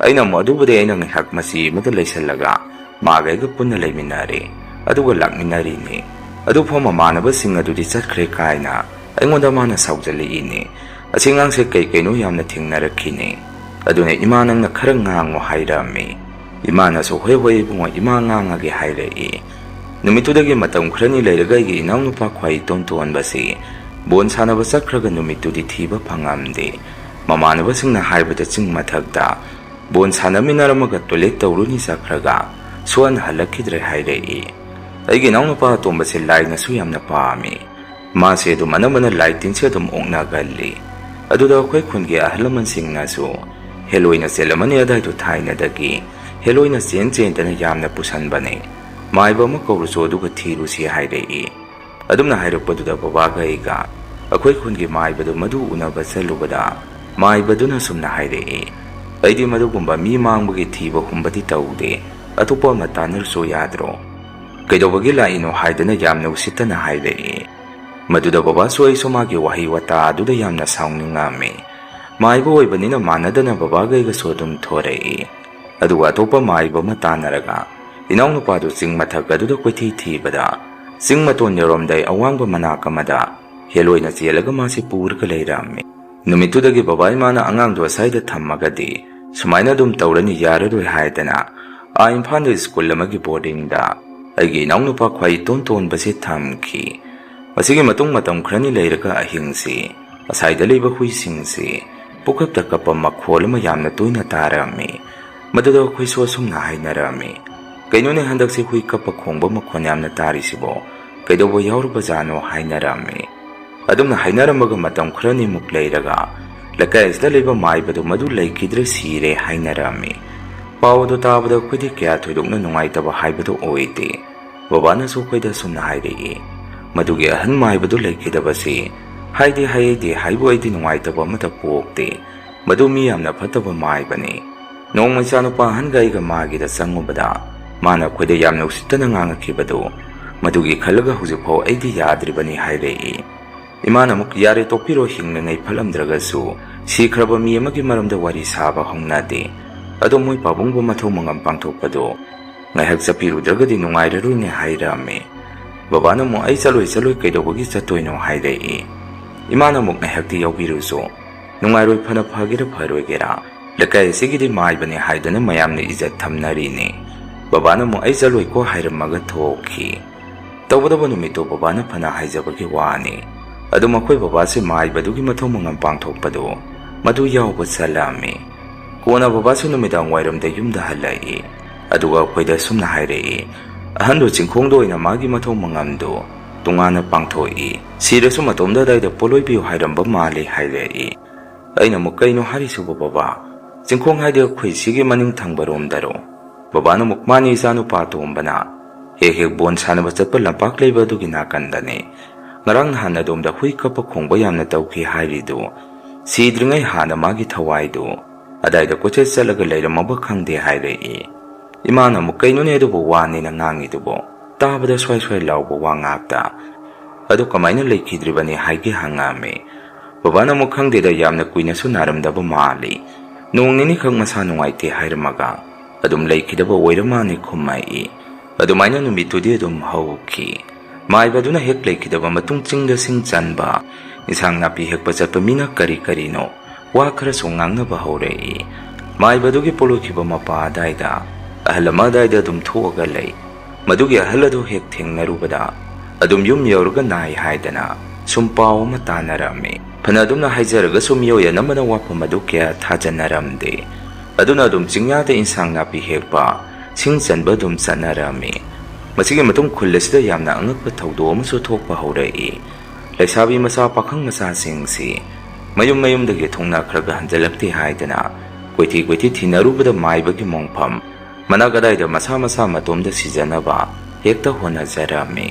ꯑꯩꯅ ꯑꯃꯨꯛ, "ꯑꯗꯨꯕꯨꯗꯤ ꯑꯩꯅ ꯉꯥꯏꯍꯥꯛ ꯃꯆꯤ ꯑꯃꯗ ꯂꯩꯁꯜꯂꯒ ꯃꯥꯒ ꯑꯩꯒ ꯄꯨꯟꯅ ꯂꯩꯃꯤꯟꯅꯔꯦ꯫ ꯑꯗꯨꯒ ꯂꯥꯛꯃꯤꯟꯅꯔꯤꯅꯤ꯫ ꯑꯗꯨꯐꯥꯎ ꯃꯃꯥꯟꯅꯕꯁꯤꯡ ꯑꯗꯨꯗꯤ ꯆꯠꯈ꯭ꯔꯦ" ꯀꯥꯏꯅ ꯑꯩꯉꯣꯟꯗ ꯃꯥꯅ ꯁꯥꯎꯖꯜꯂꯛꯏꯅꯦ꯫ ꯑꯁꯤ ꯑꯉꯥꯡꯁꯦ ꯀꯩ ꯀꯩꯅꯣ ꯌꯥꯝꯅ ꯊꯦꯡꯅꯔꯛꯈꯤꯅꯦ꯫ ꯑꯗꯨꯅ ꯏꯃꯥ, ꯅꯪꯅ ꯈꯔ ꯉꯥꯡꯉꯣ ꯍꯥꯏꯔꯝꯃꯤ꯫ ꯏꯃꯥꯅꯁꯨ, "ꯍꯣꯏ, ꯍꯣꯏ ꯏꯕꯨꯡꯉꯣ, ꯏꯃꯥ ꯉꯥꯡꯉꯒꯦ" ꯍꯥꯏꯔꯛꯏ꯫ ꯅꯨꯃꯤꯠꯇꯨꯗꯒꯤ ꯃꯇꯝ ꯈꯔꯅꯤ ꯂꯩꯔꯒ ꯑꯩꯒꯤ ꯏꯅꯥꯎꯅꯨꯄꯥ ꯈ꯭ꯋꯥꯏ ꯏꯇꯣꯟ ꯇꯣꯟꯕꯁꯤ ꯕꯣꯟ ꯁꯥꯟꯅꯕ ꯆꯠꯈ꯭ꯔꯒ ꯅꯨꯃꯤꯠꯇꯨꯗꯤ ꯊꯤꯕ ꯐꯪꯉꯝꯗꯦ꯫ ꯃꯃꯥꯟꯅꯕꯁꯤꯡꯅ ꯍꯥꯏꯕꯗ ꯆꯤꯡ ꯃꯊꯛꯇ ꯕꯣꯟ ꯁꯥꯟꯅꯃꯤꯟꯅꯔꯝꯃꯒ ꯇꯣꯏꯂꯦꯠ ꯇꯧꯔꯨꯅꯤ ꯆꯠꯈ꯭ꯔꯒ ꯁꯨꯍꯟ ꯍꯜꯂꯛꯈꯤꯗ꯭ꯔꯦ ꯍꯥꯏꯔꯛꯏ꯫ ꯑꯩꯒꯤ ꯏꯅꯥꯎꯅꯨꯄꯥ ꯑꯇꯣꯝꯕꯁꯦ ꯂꯥꯏꯅꯁꯨ ꯌꯥꯝꯅ ꯄꯥꯝꯃꯤ꯫ ꯃꯥꯁꯦ ꯑꯗꯨꯝ ꯑꯅꯝꯕꯅ ꯂꯥꯏ ꯇꯤꯟꯁꯦ ꯑꯗꯨꯝ ꯑꯣꯛꯅꯒꯜꯂꯤ꯫ ꯑꯗꯨꯗ ꯑꯩꯈꯣꯏ ꯈꯨꯟꯒꯤ ꯑꯍꯜ ꯂꯃꯟꯁꯤꯡꯅꯁꯨ "ꯍꯦꯂꯣꯏꯅ ꯆꯦꯜꯂꯝꯃꯅꯤ ꯑꯗꯥꯏꯗꯣ, ꯊꯥꯏꯅꯗꯒꯤ ꯍꯦꯂꯣꯏꯅ ꯆꯦꯟ ꯆꯦꯟꯗꯅ ꯌꯥꯝꯅ ꯄꯨꯁꯟꯕꯅꯦ, ꯃꯥꯏꯕ ꯑꯃ ꯀꯧꯔꯨꯁꯨ ꯑꯗꯨꯒ ꯊꯤꯔꯨꯁꯤ" ꯍꯥꯏꯔꯛꯏ꯫ ꯑꯗꯨꯝꯅ ꯍꯥꯏꯔꯛꯄꯗꯨꯗ ꯕꯕꯥꯒ ꯑꯩꯒ ꯑꯩꯈꯣꯏ ꯈꯨꯟꯒꯤ ꯃꯥꯏꯕꯗꯨ ꯃꯗꯨ ꯎꯅꯕ ꯆꯠꯂꯨꯕꯗ ꯃꯥꯏꯕꯗꯨꯅ ꯁꯨꯝꯅ ꯍꯥꯏꯔꯛꯏ, "ꯑꯩꯗꯤ ꯃꯗꯨꯒꯨꯝꯕ ꯃꯤ ꯃꯥꯡꯕꯒꯤ ꯊꯤꯕ ꯍꯨꯝꯕꯗꯤ ꯇꯧꯗꯦ, ꯑꯇꯣꯞꯄ ꯑꯃ ꯇꯥꯟꯅꯔꯨꯁꯣ ꯌꯥꯗ꯭ꯔꯣ? ꯀꯩꯗꯧꯕꯒꯤ ꯂꯥꯛꯏꯅꯣ?" ꯍꯥꯏꯗꯅ ꯌꯥꯝꯅ ꯎꯁꯤꯠꯇꯅ ꯍꯥꯏꯔꯛꯏ꯫ ꯃꯗꯨꯗ ꯕꯕꯥꯁꯨ ꯑꯩꯁꯨ ꯃꯥꯒꯤ ꯋꯥꯍꯩ ꯋꯥꯇꯥ ꯑꯗꯨꯗ ꯌꯥꯝꯅ ꯁꯥꯎꯅꯤꯡꯉꯝꯃꯤ꯫ ꯃꯥꯏꯕ ꯑꯣꯏꯕꯅꯤꯅ ꯃꯥꯟꯅꯗꯅ ꯕꯕꯥꯒ ꯑꯩꯒꯁꯨ ꯑꯗꯨꯝ ꯊꯣꯔꯛꯏ꯫ ꯑꯗꯨꯒ ꯑꯇꯣꯞꯄ ꯃꯥꯏꯕ ꯑꯃ ꯇꯥꯟꯅꯔꯒ ꯏꯅꯥꯎꯅꯨꯄꯥꯗꯨ ꯆꯤꯡ ꯃꯊꯛ ꯑꯗꯨꯗ ꯀꯣꯏꯊꯤ ꯊꯤꯕꯗ ꯆꯤꯡ ꯃꯇꯣꯟ ꯌꯧꯔꯝꯗꯥꯏ ꯑꯋꯥꯡꯕ ꯃꯅꯥꯛ ꯑꯃꯗ ꯍꯦꯂꯣꯏꯅ ꯆꯦꯜꯂꯒ ꯃꯥꯁꯤ ꯄꯨꯔꯒ ꯂꯩꯔꯝꯃꯤ꯫ ꯅꯨꯃꯤꯠꯇꯨꯗꯒꯤ ꯕꯕꯥ ꯏꯃꯥꯅ ꯑꯉꯥꯡꯗꯣ ꯑꯁ꯭ꯋꯥꯏꯗ ꯊꯝꯃꯒꯗꯤ ꯁꯨꯃꯥꯏꯅ ꯑꯗꯨꯝ ꯇꯧꯔꯅꯤ, ꯌꯥꯔꯔꯣꯏ ꯍꯥꯏꯗꯅ ꯑꯥ ꯏꯝꯐꯥꯜꯗ ꯁ꯭ꯀꯨꯜ ꯑꯃꯒꯤ ꯕꯣꯔꯗꯤꯡꯗ ꯑꯩꯒꯤ ꯏꯅꯥꯎꯅꯨꯄꯥ ꯈ꯭ꯋꯥꯏ ꯏꯇꯣꯟ ꯇꯣꯟꯕꯁꯤ ꯊꯝꯈꯤ꯫ ꯃꯁꯤꯒꯤ ꯃꯇꯨꯡ ꯃꯇꯝ ꯈꯔꯅꯤ ꯂꯩꯔꯒ ꯑꯍꯤꯡꯁꯤ ꯑꯁꯥꯏꯗ ꯂꯩꯕ ꯍꯨꯏꯁꯤꯡꯁꯤ ꯄꯨꯈꯞꯇ ꯀꯞꯄ ꯃꯈꯣꯜ ꯑꯃ ꯌꯥꯝꯅ ꯇꯣꯏꯅ ꯇꯥꯔꯝꯃꯤ꯫ ꯃꯗꯨꯗ ꯑꯩꯈꯣꯏꯁꯨ ꯑꯁꯨꯝꯅ ꯍꯥꯏꯅꯔꯝꯃꯤ, "ꯀꯩꯅꯣꯅꯦ, ꯍꯟꯗꯛꯁꯤ ꯍꯨꯏ ꯀꯞꯄ ꯈꯣꯡꯕ ꯃꯈꯣꯜ ꯌꯥꯝꯅ ꯇꯥꯔꯤꯁꯤꯕꯣ? ꯀꯩꯗꯧꯕ ꯌꯥꯎꯔꯕꯖꯥꯠꯅꯣ?" ꯍꯥꯏꯅꯔꯝꯃꯤ꯫ ꯑꯗꯨꯝꯅ ꯍꯥꯏꯅꯔꯝꯃꯒ ꯃꯇꯝ ꯈꯔꯅꯤꯃꯨꯛ ꯂꯩꯔꯒ ꯂꯩꯀꯥꯏ ꯑꯁꯤꯗ ꯂꯩꯕ ꯃꯥꯏꯕꯗꯨ ꯃꯗꯨ ꯂꯩꯈꯤꯗ꯭ꯔꯦ, ꯁꯤꯔꯦ ꯍꯥꯏꯅꯔꯝꯃꯤ꯫ ꯄꯥꯎ ꯑꯗꯨ ꯇꯥꯕꯗ ꯑꯩꯈꯣꯏꯗꯤ ꯀꯌꯥ ꯊꯣꯏꯗꯣꯛꯅ ꯅꯨꯡꯉꯥꯏꯇꯕ ꯍꯥꯏꯕꯗꯨ ꯑꯣꯏꯗꯦ꯫ ꯕꯕꯥꯅꯁꯨ ꯑꯩꯈꯣꯏꯗ ꯑꯁꯨꯝꯅ ꯍꯥꯏꯔꯛꯏ, "ꯃꯗꯨꯒꯤ ꯑꯍꯟ ꯃꯥꯏꯕꯗꯨ ꯂꯩꯈꯤꯗꯕꯁꯤ ꯍꯥꯏꯗꯤ ꯍꯥꯏꯗꯦ ꯍꯥꯏꯕꯨ ꯑꯩꯗꯤ ꯅꯨꯡꯉꯥꯏꯇꯕ ꯑꯃꯠꯇ ꯄꯣꯛꯇꯦ꯫ ꯃꯗꯨ ꯃꯤ ꯌꯥꯝꯅ ꯐꯠꯇꯕ ꯃꯥꯏꯕꯅꯤ꯫ ꯅꯣꯡꯃ ꯏꯆꯥꯅꯨꯄꯥ ꯑꯍꯟꯒ ꯑꯩꯒ ꯃꯥꯒꯤꯗ ꯆꯪꯉꯨꯕꯗ ꯃꯥꯅ ꯑꯩꯈꯣꯏꯗ ꯌꯥꯝꯅ ꯎꯁꯤꯠꯇꯅ ꯉꯥꯡꯉꯛꯈꯤꯕꯗꯨ, ꯃꯗꯨꯒꯤ ꯈꯜꯂꯒ ꯍꯧꯖꯤꯛꯐꯥꯎ ꯑꯩꯗꯤ ꯌꯥꯗ꯭ꯔꯤꯕꯅꯤ" ꯍꯥꯏꯔꯛꯏ꯫ ꯏꯃꯥꯅ ꯑꯃꯨꯛ, "ꯌꯥꯔꯦ, ꯇꯣꯛꯄꯤꯔꯣ, ꯍꯤꯡꯂꯤꯉꯩ ꯐꯠꯂꯝꯗ꯭ꯔꯒꯁꯨ ꯁꯤꯈ꯭ꯔꯕ ꯃꯤ ꯑꯃꯒꯤ ꯃꯔꯝꯗ ꯋꯥꯔꯤ ꯁꯥꯕ ꯍꯧꯅꯗꯦ꯫ ꯑꯗꯣ ꯃꯣꯏ ꯄꯥꯕꯨꯡꯕꯨ ꯃꯊꯧ ꯃꯉꯝ ꯄꯥꯡꯊꯣꯛꯄꯗꯣ ꯉꯥꯏꯍꯥꯛ ꯆꯠꯄꯤꯔꯨꯗ꯭ꯔꯒꯗꯤ ꯅꯨꯡꯉꯥꯏꯔꯔꯣꯏꯅꯦ" ꯍꯥꯏꯔꯛꯑꯝꯃꯤ꯫ ꯕꯕꯥꯅ ꯑꯃꯨꯛ, "ꯑꯩ ꯆꯠꯂꯣꯏ, ꯆꯠꯂꯣꯏ, ꯀꯩꯗꯧꯕꯒꯤ ꯆꯠꯇꯣꯏꯅꯣ?" ꯍꯥꯏꯔꯛꯏ꯫ ꯏꯃꯥꯅ ꯑꯃꯨꯛ, "ꯉꯥꯏꯍꯥꯛꯇꯤ ꯌꯥꯎꯕꯤꯔꯨꯁꯣ, ꯅꯨꯡꯉꯥꯏꯔꯣꯏ, ꯐꯅ ꯐꯒꯦꯔꯥ ꯐꯔꯣꯏꯒꯦꯔꯥ, ꯂꯩꯀꯥꯏ ꯑꯁꯤꯒꯤꯗꯤ ꯃꯥꯏꯕꯅꯤ ꯍꯥꯏꯗꯨꯅ ꯃꯌꯥꯝꯅ ꯏꯖꯠ ꯊꯝꯅꯔꯤꯅꯤ꯫ ꯕꯕꯥꯅ ꯑꯃꯨꯛ "ꯑꯩ ꯆꯠꯂꯣꯏꯀꯣ" ꯍꯥꯏꯔꯝꯃꯒ ꯊꯣꯛꯈꯤ꯫ ꯇꯧꯕꯇꯕꯨ ꯅꯨꯃꯤꯠꯇꯨ ꯕꯕꯥꯅ ꯐꯅ ꯍꯥꯏꯖꯕꯒꯤ ꯋꯥꯅꯤ, ꯑꯗꯨꯝ ꯑꯩꯈꯣꯏ ꯕꯕꯥꯁꯦ ꯃꯥꯏꯕꯗꯨꯒꯤ ꯃꯊꯧ ꯃꯉꯝ ꯄꯥꯡꯊꯣꯛꯄꯗꯨ ꯃꯗꯨ ꯌꯥꯎꯕ ꯆꯠꯂꯝꯃꯤ꯫ ꯀꯣꯟꯅ ꯕꯕꯥꯁꯨ ꯅꯨꯃꯤꯗꯥꯡ ꯋꯥꯏꯔꯝꯗ ꯌꯨꯝꯗ ꯍꯜꯂꯛꯏ꯫ ꯑꯗꯨꯒ ꯑꯩꯈꯣꯏꯗ ꯑꯁꯨꯝꯅ ꯍꯥꯏꯔꯛꯏ, "ꯑꯍꯟꯗꯨ ꯆꯤꯡꯈꯣꯡꯗ ꯑꯣꯏꯅ ꯃꯥꯒꯤ ꯃꯊꯧ ꯃꯉꯝꯗꯨ ꯇꯣꯉꯥꯟꯅ ꯄꯥꯡꯊꯣꯛꯏ꯫ ꯁꯤꯔꯁꯨ ꯃꯇꯣꯝꯗ ꯑꯗꯥꯏꯗ ꯄꯣꯠꯂꯣꯏꯕꯤꯌꯨ ꯍꯥꯏꯔꯝꯕ ꯃꯥꯜꯂꯤ" ꯍꯥꯏꯔꯛꯏ꯫ ꯑꯩꯅ ꯑꯃꯨꯛ, "ꯀꯩꯅꯣ ꯍꯥꯏꯔꯤꯁꯤꯕꯨ ꯕꯕꯥ? ꯆꯤꯡꯈꯣꯡ ꯍꯥꯏꯗꯤ ꯑꯩꯈꯣꯏ ꯁꯤꯒꯤ ꯃꯅꯤꯡ ꯊꯪꯕꯔꯣꯝꯗꯔꯣ?" ꯕꯕꯥꯅ ꯑꯃꯨꯛ, "ꯃꯥꯅꯤ, ꯏꯆꯥꯅꯨꯄꯥ ꯑꯇꯣꯝꯕꯅ ꯍꯦꯛ ꯍꯦꯛ ꯕꯣꯟ ꯁꯥꯟꯅꯕ ꯆꯠꯄ ꯂꯝꯄꯥꯛ ꯂꯩꯕ ꯑꯗꯨꯒꯤ ꯅꯥꯀꯟꯗꯅꯤ꯫ ꯉꯔꯥꯡ ꯅꯍꯥꯟ ꯑꯗꯣꯝꯗ ꯍꯨꯏ ꯀꯞꯄ ꯈꯣꯡꯕ ꯌꯥꯝꯅ ꯇꯧꯈꯤ ꯍꯥꯏꯔꯤꯗꯨ, ꯁꯤꯗ꯭ꯔꯤꯉꯩ ꯍꯥꯟꯅ ꯃꯥꯒꯤ ꯊꯋꯥꯏꯗꯨ ꯑꯗꯥꯏꯗ ꯀꯣꯏꯆꯠ ꯆꯠꯂꯒ ꯂꯩꯔꯝꯃꯕ ꯈꯪꯗꯦ" ꯍꯥꯏꯔꯛꯏ꯫ ꯏꯃꯥꯅ ꯑꯃꯨꯛ, "ꯀꯩꯅꯣꯅꯦ ꯑꯗꯨꯕꯨ ꯋꯥꯅꯤꯅ ꯉꯥꯡꯉꯤꯗꯨꯕꯣ? ꯇꯥꯕꯗ ꯁ꯭ꯋꯥꯏ ꯁ꯭ꯋꯥꯏ ꯂꯥꯎꯕ ꯋꯥ ꯉꯥꯛꯇ꯫ ꯑꯗꯨ ꯀꯃꯥꯏꯅ ꯂꯩꯈꯤꯗ꯭ꯔꯤꯕꯅꯤ?" ꯍꯥꯏꯒꯦ ꯍꯪꯉꯛꯑꯝꯃꯤ꯫ ꯕꯕꯥꯅ ꯑꯃꯨꯛ, "ꯈꯪꯗꯦꯗ, ꯌꯥꯝꯅ ꯀꯨꯏꯅꯁꯨ ꯅꯥꯔꯝꯗꯕ ꯃꯥꯜꯂꯤ꯫ ꯅꯣꯡ ꯅꯤꯅꯤꯈꯛ ꯃꯁꯥ ꯅꯨꯡꯉꯥꯏꯇꯦ ꯍꯥꯏꯔꯝꯃꯒ ꯑꯗꯨꯝ ꯂꯩꯈꯤꯗꯕ ꯑꯣꯏꯔ ꯃꯥꯜꯂꯦ" ꯈꯨꯝꯃꯛꯏ꯫ ꯑꯗꯨꯃꯥꯏꯅ ꯅꯨꯃꯤꯠꯇꯨꯗꯤ ꯑꯗꯨꯝ ꯍꯧꯈꯤ꯫ ꯃꯥꯏꯕꯗꯨꯅ ꯍꯦꯛ ꯂꯩꯈꯤꯗꯕ ꯃꯇꯨꯡ ꯆꯤꯡꯗ ꯁꯤꯡ ꯆꯟꯕ, ꯏꯟꯁꯥꯡ ꯅꯥꯄꯤ ꯍꯦꯛꯄ ꯆꯠꯄ ꯃꯤꯅ ꯀꯔꯤ ꯀꯔꯤꯅꯣ ꯋꯥ ꯈꯔꯁꯨ ꯉꯥꯡꯅꯕ ꯍꯧꯔꯛꯏ꯫ ꯃꯥꯏꯕꯗꯨꯒꯤ ꯄꯣꯂꯣꯏꯈꯤꯕ ꯃꯄꯥ ꯑꯗꯥꯏꯗ ꯑꯍꯜ ꯑꯃ ꯑꯗꯥꯏꯗ ꯑꯗꯨꯝ ꯊꯣꯛꯑꯒ ꯂꯩ꯫ ꯃꯗꯨꯒꯤ ꯑꯍꯜ ꯑꯗꯨ ꯍꯦꯛ ꯊꯦꯡꯅꯔꯨꯕꯗ ꯑꯗꯨꯝ ꯌꯨꯝ ꯌꯧꯔꯒ ꯅꯥꯏ ꯍꯥꯏꯗꯅ ꯁꯨꯝ ꯄꯥꯎ ꯑꯃ ꯇꯥꯅꯔꯝꯃꯤ꯫ ꯐꯅ ꯑꯗꯨꯝꯅ ꯍꯥꯏꯖꯔꯒꯁꯨ ꯃꯤꯑꯣꯏ ꯑꯅꯝꯕꯅ ꯋꯥꯐꯝ ꯑꯗꯨ ꯀꯌꯥ ꯊꯥꯖꯅꯔꯝꯗꯦ꯫ ꯑꯗꯨꯅ ꯑꯗꯨꯝ ꯆꯤꯡꯌꯥꯗ ꯏꯟꯁꯥꯡ ꯅꯥꯄꯤ ꯍꯦꯛꯄ, ꯁꯤꯡ ꯆꯟꯕ ꯑꯗꯨꯝ ꯆꯠꯅꯔꯝꯃꯤ꯫ ꯃꯁꯤꯒꯤ ꯃꯇꯨꯡ ꯈꯨꯜ ꯑꯁꯤꯗ ꯌꯥꯝꯅ ꯑꯉꯛꯄ ꯊꯧꯗꯣꯛ ꯑꯃꯁꯨ ꯊꯣꯛꯄ ꯍꯧꯔꯛꯏ꯫ ꯂꯩꯁꯥꯕꯤ ꯃꯆꯥ ꯄꯥꯈꯪ ꯃꯆꯥꯁꯤꯡꯁꯤ ꯃꯌꯨꯝ ꯃꯌꯨꯝꯗꯒꯤ ꯊꯨꯡꯅꯈ꯭ꯔꯒ ꯍꯟꯖꯤꯜꯂꯛꯇꯦ ꯍꯥꯏꯗꯅ ꯀꯣꯏꯊꯤ ꯀꯣꯏꯊꯤ ꯊꯤꯅꯔꯨꯕꯗ ꯃꯥꯏꯕꯒꯤ ꯃꯣꯡꯐꯝ ꯃꯅꯥꯛ ꯑꯗꯥꯏꯗ ꯃꯁꯥ ꯃꯁꯥ ꯃꯇꯣꯝꯗ ꯁꯤꯖꯅꯕ ꯍꯦꯛꯇ ꯍꯣꯠꯅꯖꯔꯝꯃꯤ꯫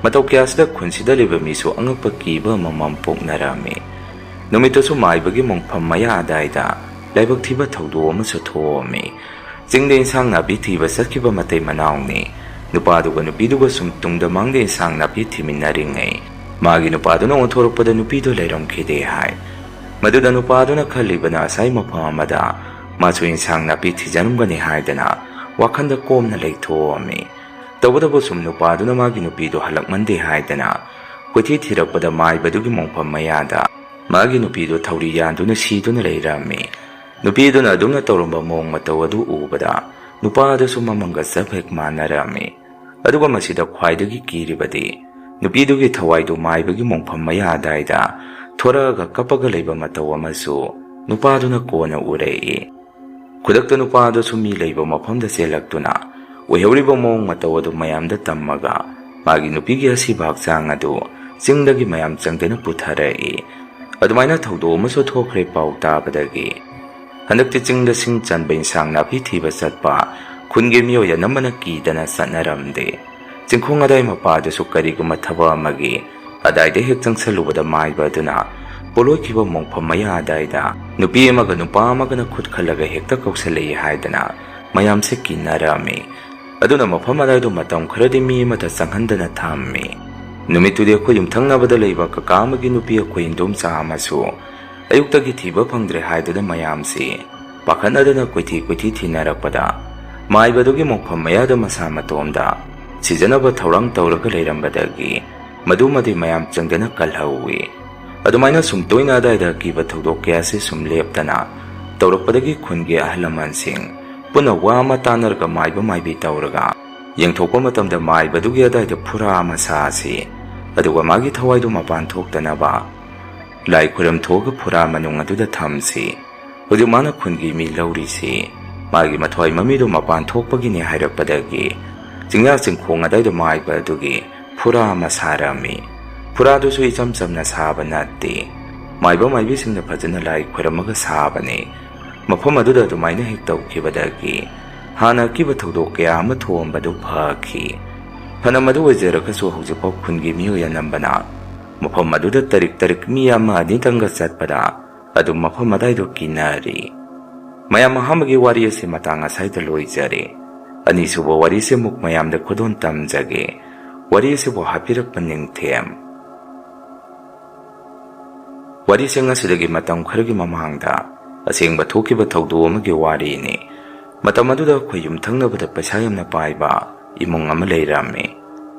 ꯃꯇꯧ ꯀꯌꯥꯁꯤꯗ ꯈꯨꯟꯁꯤꯗ ꯂꯩꯕ ꯃꯤꯁꯨ ꯑꯉꯛꯄ ꯀꯤꯕ ꯑꯃꯃꯝ ꯄꯣꯛꯅꯔꯝꯃꯤ꯫ ꯅꯨꯃꯤꯠꯇꯨꯁꯨ ꯃꯥꯏꯕꯒꯤ ꯃꯣꯡꯐꯝ ꯃꯌꯥ ꯑꯗꯥꯏꯗ ꯂꯥꯏꯕꯛ ꯊꯤꯕ ꯊꯧꯗꯣꯛ ꯑꯃꯁꯨ ꯊꯣꯛꯑꯝꯃꯤ꯫ ꯆꯤꯡꯗ ꯏꯟꯁꯥꯡ ꯅꯥꯄꯤ ꯊꯤꯕ ꯆꯠꯈꯤꯕ ꯃꯇꯩ ꯃꯅꯥꯎꯅꯤ꯫ ꯅꯨꯄꯥꯗꯨꯒ ꯅꯨꯄꯤꯗꯨꯒ ꯁꯨꯝ ꯇꯨꯡꯗ ꯃꯥꯡꯗ ꯏꯟꯁꯥꯡ ꯅꯥꯄꯤ ꯊꯤꯃꯤꯟꯅꯔꯤꯉꯩ, ꯃꯥꯒꯤ ꯅꯨꯄꯥꯗꯨꯅ ꯑꯣꯟꯊꯣꯔꯛꯄꯗ ꯅꯨꯄꯤꯗꯨ ꯂꯩꯔꯝꯈꯤꯗꯦ ꯍꯥꯏ꯫ ꯃꯗꯨꯗ ꯅꯨꯄꯥꯗꯨꯅ ꯈꯜꯂꯤꯕꯅ ꯑꯁꯥꯏ ꯃꯐꯝ ꯑꯃꯗ ꯃꯥꯁꯨ ꯏꯟꯁꯥꯡ ꯅꯥꯄꯤ ꯊꯤꯖꯔꯝꯒꯅꯤ ꯍꯥꯏꯗꯅ ꯋꯥꯈꯟꯗ ꯀꯣꯝꯅ ꯂꯩꯊꯣꯛꯑꯝꯃꯤ꯫ ꯇꯧꯕꯇꯕꯨ ꯁꯨꯝ ꯅꯨꯄꯥꯗꯨꯅ ꯃꯥꯒꯤ ꯅꯨꯄꯤꯗꯨ ꯍꯜꯂꯛꯃꯟꯗꯦ ꯍꯥꯏꯗꯅ ꯀꯣꯏꯊꯤ ꯊꯤꯔꯛꯄꯗ ꯃꯥꯏꯕꯗꯨꯒꯤ ꯃꯣꯡꯐꯝ ꯃꯌꯥꯗ ꯃꯥꯒꯤ ꯅꯨꯄꯤꯗꯨ ꯊꯧꯔꯤ ꯌꯥꯟꯗꯨꯅ ꯁꯤꯗꯨꯅ ꯂꯩꯔꯝꯃꯤ꯫ ꯅꯨꯄꯤꯗꯨꯅ ꯑꯗꯨꯝꯅ ꯇꯧꯔꯝꯕ ꯃꯑꯣꯡ ꯃꯇꯧ ꯑꯗꯨ ꯎꯕꯗ ꯅꯨꯄꯥꯗꯨꯁꯨ ꯃꯃꯪꯒ ꯆꯞ ꯍꯦꯛ ꯃꯥꯟꯅꯔꯝꯃꯤ꯫ ꯑꯗꯨꯒ ꯃꯁꯤꯗ ꯈ꯭ꯋꯥꯏꯗꯒꯤ ꯀꯤꯔꯤꯕꯗꯤ ꯅꯨꯄꯤꯗꯨꯒꯤ ꯊꯋꯥꯏꯗꯨ ꯃꯥꯏꯕꯒꯤ ꯃꯣꯡꯐꯝ ꯃꯌꯥ ꯑꯗꯥꯏꯗ ꯊꯣꯔꯛꯑꯒ ꯀꯞꯄꯒ ꯂꯩꯕ ꯃꯇꯧ ꯑꯃꯁꯨ ꯅꯨꯄꯥꯗꯨꯅ ꯀꯣꯟꯅ ꯎꯔꯛꯏ꯫ ꯈꯨꯗꯛꯇ ꯅꯨꯄꯥꯗꯨꯁꯨ ꯃꯤ ꯂꯩꯕ ꯃꯐꯝꯗ ꯆꯦꯜꯂꯛꯇꯨꯅ ꯑꯣꯏꯍꯧꯔꯤꯕ ꯃꯑꯣꯡ ꯃꯇꯧ ꯑꯗꯨ ꯃꯌꯥꯝꯗ ꯇꯝꯃꯒ ꯃꯥꯒꯤ ꯅꯨꯄꯤꯒꯤ ꯑꯁꯤꯕ ꯍꯛꯆꯥꯡ ꯑꯗꯨ ꯆꯤꯡꯗꯒꯤ ꯃꯌꯥꯝ ꯆꯪꯗꯅ ꯄꯨꯊꯔꯛꯏ꯫ ꯑꯗꯨꯃꯥꯏꯅ ꯊꯧꯗꯣꯛ ꯑꯃꯁꯨ ꯊꯣꯛꯈ꯭ꯔꯦ ꯄꯥꯎ ꯇꯥꯕꯗꯒꯤ꯫ ꯍꯟꯗꯛꯇꯤ ꯆꯤꯡꯗ ꯁꯤꯡ ꯆꯟꯕ ꯏꯟꯁꯥꯡ ꯅꯥꯄꯤ ꯊꯤꯕ ꯆꯠꯄ ꯈꯨꯟꯒꯤ ꯃꯤꯑꯣꯏ ꯑꯅꯝꯕꯅ ꯀꯤꯗꯅ ꯆꯠꯅꯔꯝꯗꯦ꯫ ꯆꯤꯡꯈꯣꯡ ꯑꯗꯥꯏ ꯃꯄꯥꯗꯨꯁꯨ ꯀꯔꯤꯒꯨꯝꯕ ꯊꯕꯛ ꯑꯃꯒꯤ ꯑꯗꯥꯏꯗ ꯍꯦꯛ ꯆꯪꯁꯜꯂꯨꯕꯗ ꯃꯥꯏꯕ ꯑꯗꯨꯅ ꯄꯣꯂꯣꯏꯈꯤꯕ ꯃꯣꯡꯐꯝ ꯃꯌꯥ ꯑꯗꯥꯏꯗ ꯅꯨꯄꯤ ꯑꯃꯒ ꯅꯨꯄꯥ ꯑꯃꯒꯅ ꯈꯨꯠ ꯈꯜꯂꯒ ꯍꯦꯛꯇ ꯀꯧꯁꯜꯂꯛꯏ ꯍꯥꯏꯗꯅ ꯃꯌꯥꯝꯁꯦ ꯀꯤꯅꯔꯝꯃꯤ꯫ ꯑꯗꯨꯅ ꯃꯐꯝ ꯑꯗꯥꯏꯗꯣ ꯃꯇꯝ ꯈꯔꯗꯤ ꯃꯤ ꯑꯃꯠꯇ ꯆꯪꯍꯟꯗꯅ ꯊꯝꯃꯤ꯫ ꯅꯨꯃꯤꯠꯇꯨꯗꯤ ꯑꯩꯈꯣꯏ ꯌꯨꯝꯊꯪꯅꯕꯗ ꯂꯩꯕ ꯀꯀꯥ ꯑꯃꯒꯤ ꯅꯨꯄꯤ ꯑꯩꯈꯣꯏ ꯏꯟꯗꯣꯝꯆꯥ ꯑꯃꯁꯨ ꯑꯌꯨꯛꯇꯒꯤ ꯊꯤꯕ ꯐꯪꯗ꯭ꯔꯦ ꯍꯥꯏꯗꯨꯅ ꯃꯌꯥꯝꯁꯤ ꯄꯥꯈꯠꯅꯗꯅ ꯀꯣꯏꯊꯤ ꯀꯣꯏꯊꯤ ꯊꯤꯅꯔꯛꯄꯗ ꯃꯥꯏꯕꯗꯨꯒꯤ ꯃꯣꯡꯐꯝ ꯃꯌꯥꯗ ꯃꯁꯥ ꯃꯇꯣꯝꯗ ꯁꯤꯖꯅꯕ ꯊꯧꯔꯥꯡ ꯇꯧꯔꯒ ꯂꯩꯔꯝꯕꯗꯒꯤ ꯃꯗꯨꯃꯗꯤ ꯃꯌꯥꯝ ꯆꯪꯗꯅ ꯀꯜꯍꯧꯏ꯫ ꯑꯗꯨꯃꯥꯏꯅ ꯁꯨꯝ ꯇꯣꯏꯅ ꯑꯗꯥꯏꯗ ꯑꯀꯤꯕ ꯊꯧꯗꯣꯛ ꯀꯌꯥꯁꯤ ꯁꯨꯝ ꯂꯦꯞꯇꯅ ꯇꯧꯔꯛꯄꯗꯒꯤ ꯈꯨꯟꯒꯤ ꯑꯍꯜ ꯂꯃꯟꯁꯤꯡ ꯄꯨꯟꯅ ꯋꯥ ꯑꯃ ꯇꯥꯟꯅꯔꯒ ꯃꯥꯏꯕ ꯃꯥꯏꯕꯤ ꯇꯧꯔꯒ ꯌꯦꯡꯊꯣꯛꯄ ꯃꯇꯝꯗ ꯃꯥꯏꯕꯗꯨꯒꯤ ꯑꯗꯥꯏꯗ ꯐꯨꯔꯥ ꯑꯃ ꯁꯥꯁꯤ, ꯑꯗꯨꯒ ꯃꯥꯒꯤ ꯊꯋꯥꯏꯗꯨ ꯃꯄꯥꯟ ꯊꯣꯛꯇꯅꯕ ꯂꯥꯏ ꯈꯨꯔꯝ ꯊꯣꯛꯑꯒ ꯐꯨꯔꯥ ꯃꯅꯨꯡ ꯑꯗꯨꯗ ꯊꯝꯁꯤ꯫ ꯍꯧꯖꯤꯛ ꯃꯥꯅ ꯈꯨꯟꯒꯤ ꯃꯤ ꯂꯧꯔꯤꯁꯤ ꯃꯥꯒꯤ ꯃꯊ꯭ꯋꯥꯏ ꯃꯃꯤꯗꯣ ꯃꯄꯥꯟ ꯊꯣꯛꯄꯒꯤꯅꯤ ꯍꯥꯏꯔꯛꯄꯗꯒꯤ ꯆꯤꯡꯌꯥ ꯆꯤꯡꯈꯣꯡ ꯑꯗꯥꯏꯗ ꯃꯥꯏꯕ ꯑꯗꯨꯒꯤ ꯐꯨꯔꯥ ꯑꯃ ꯁꯥꯔꯝꯃꯤ꯫ ꯐꯨꯔꯥꯗꯨꯁꯨ ꯏꯆꯝ ꯆꯝꯅ ꯁꯥꯕ ꯅꯠꯇꯦ꯫ ꯃꯥꯏꯕ ꯃꯥꯏꯕꯤꯁꯤꯡꯅ ꯐꯖꯅ ꯂꯥꯏ ꯈꯣꯏꯔꯝꯃꯒ ꯁꯥꯕꯅꯤ꯫ ꯃꯐꯝ ꯑꯗꯨꯗ ꯑꯗꯨꯃꯥꯏꯅ ꯍꯦꯛ ꯇꯧꯈꯤꯕꯗꯒꯤ ꯍꯥꯟꯅ ꯑꯀꯤꯕ ꯊꯧꯗꯣꯛ ꯀꯌꯥ ꯑꯃ ꯊꯣꯛꯑꯝꯕꯗꯨ ꯐꯈꯤ꯫ ꯐꯅ ꯃꯗꯨ ꯑꯣꯏꯖꯔꯒꯁꯨ ꯍꯧꯖꯤꯛꯐꯥꯎ ꯈꯨꯟꯒꯤ ꯃꯤꯑꯣꯏ ꯑꯅꯝꯕꯅ ꯃꯐꯝ ꯑꯗꯨꯗ ꯇꯔꯤꯛ ꯇꯔꯤꯛ ꯃꯤ ꯑꯃ ꯑꯅꯤꯇꯪꯒ ꯆꯠꯄꯗ ꯑꯗꯨꯝ ꯃꯐꯝ ꯑꯗꯥꯏꯗꯣ ꯀꯤꯅꯔꯤ꯫ ꯃꯌꯥꯝ ꯑꯍꯥꯟꯕꯒꯤ ꯋꯥꯔꯤ ꯑꯁꯤ ꯃꯇꯥꯡ ꯑꯁꯥꯏꯗ ꯂꯣꯏꯖꯔꯦ꯫ ꯑꯅꯤꯁꯨꯕ ꯋꯥꯔꯤꯁꯤ ꯑꯃꯨꯛ ꯃꯌꯥꯝꯗ ꯈꯨꯗꯣꯜ ꯇꯝꯖꯒꯦ꯫ ꯋꯥꯔꯤ ꯑꯁꯤꯕꯨ ꯍꯥꯞꯄꯤꯔꯛꯄ ꯅꯤꯡꯊꯦꯝ꯫ ꯋꯥꯔꯤꯁꯤꯡ ꯑꯁꯤꯗꯒꯤ ꯃꯇꯝ ꯈꯔꯒꯤ ꯃꯃꯥꯡꯗ ꯑꯁꯦꯡꯕ ꯊꯣꯛꯈꯤꯕ ꯊꯧꯗꯣꯛ ꯑꯃꯒꯤ ꯋꯥꯔꯤꯅꯤ꯫ ꯃꯇꯝ ꯑꯗꯨꯗ ꯑꯩꯈꯣꯏ ꯌꯨꯝꯊꯪꯅꯕꯗ ꯄꯩꯁꯥ ꯌꯥꯝꯅ ꯄꯥꯏꯕ ꯏꯃꯨꯡ ꯑꯃ ꯂꯩꯔꯝꯃꯤ꯫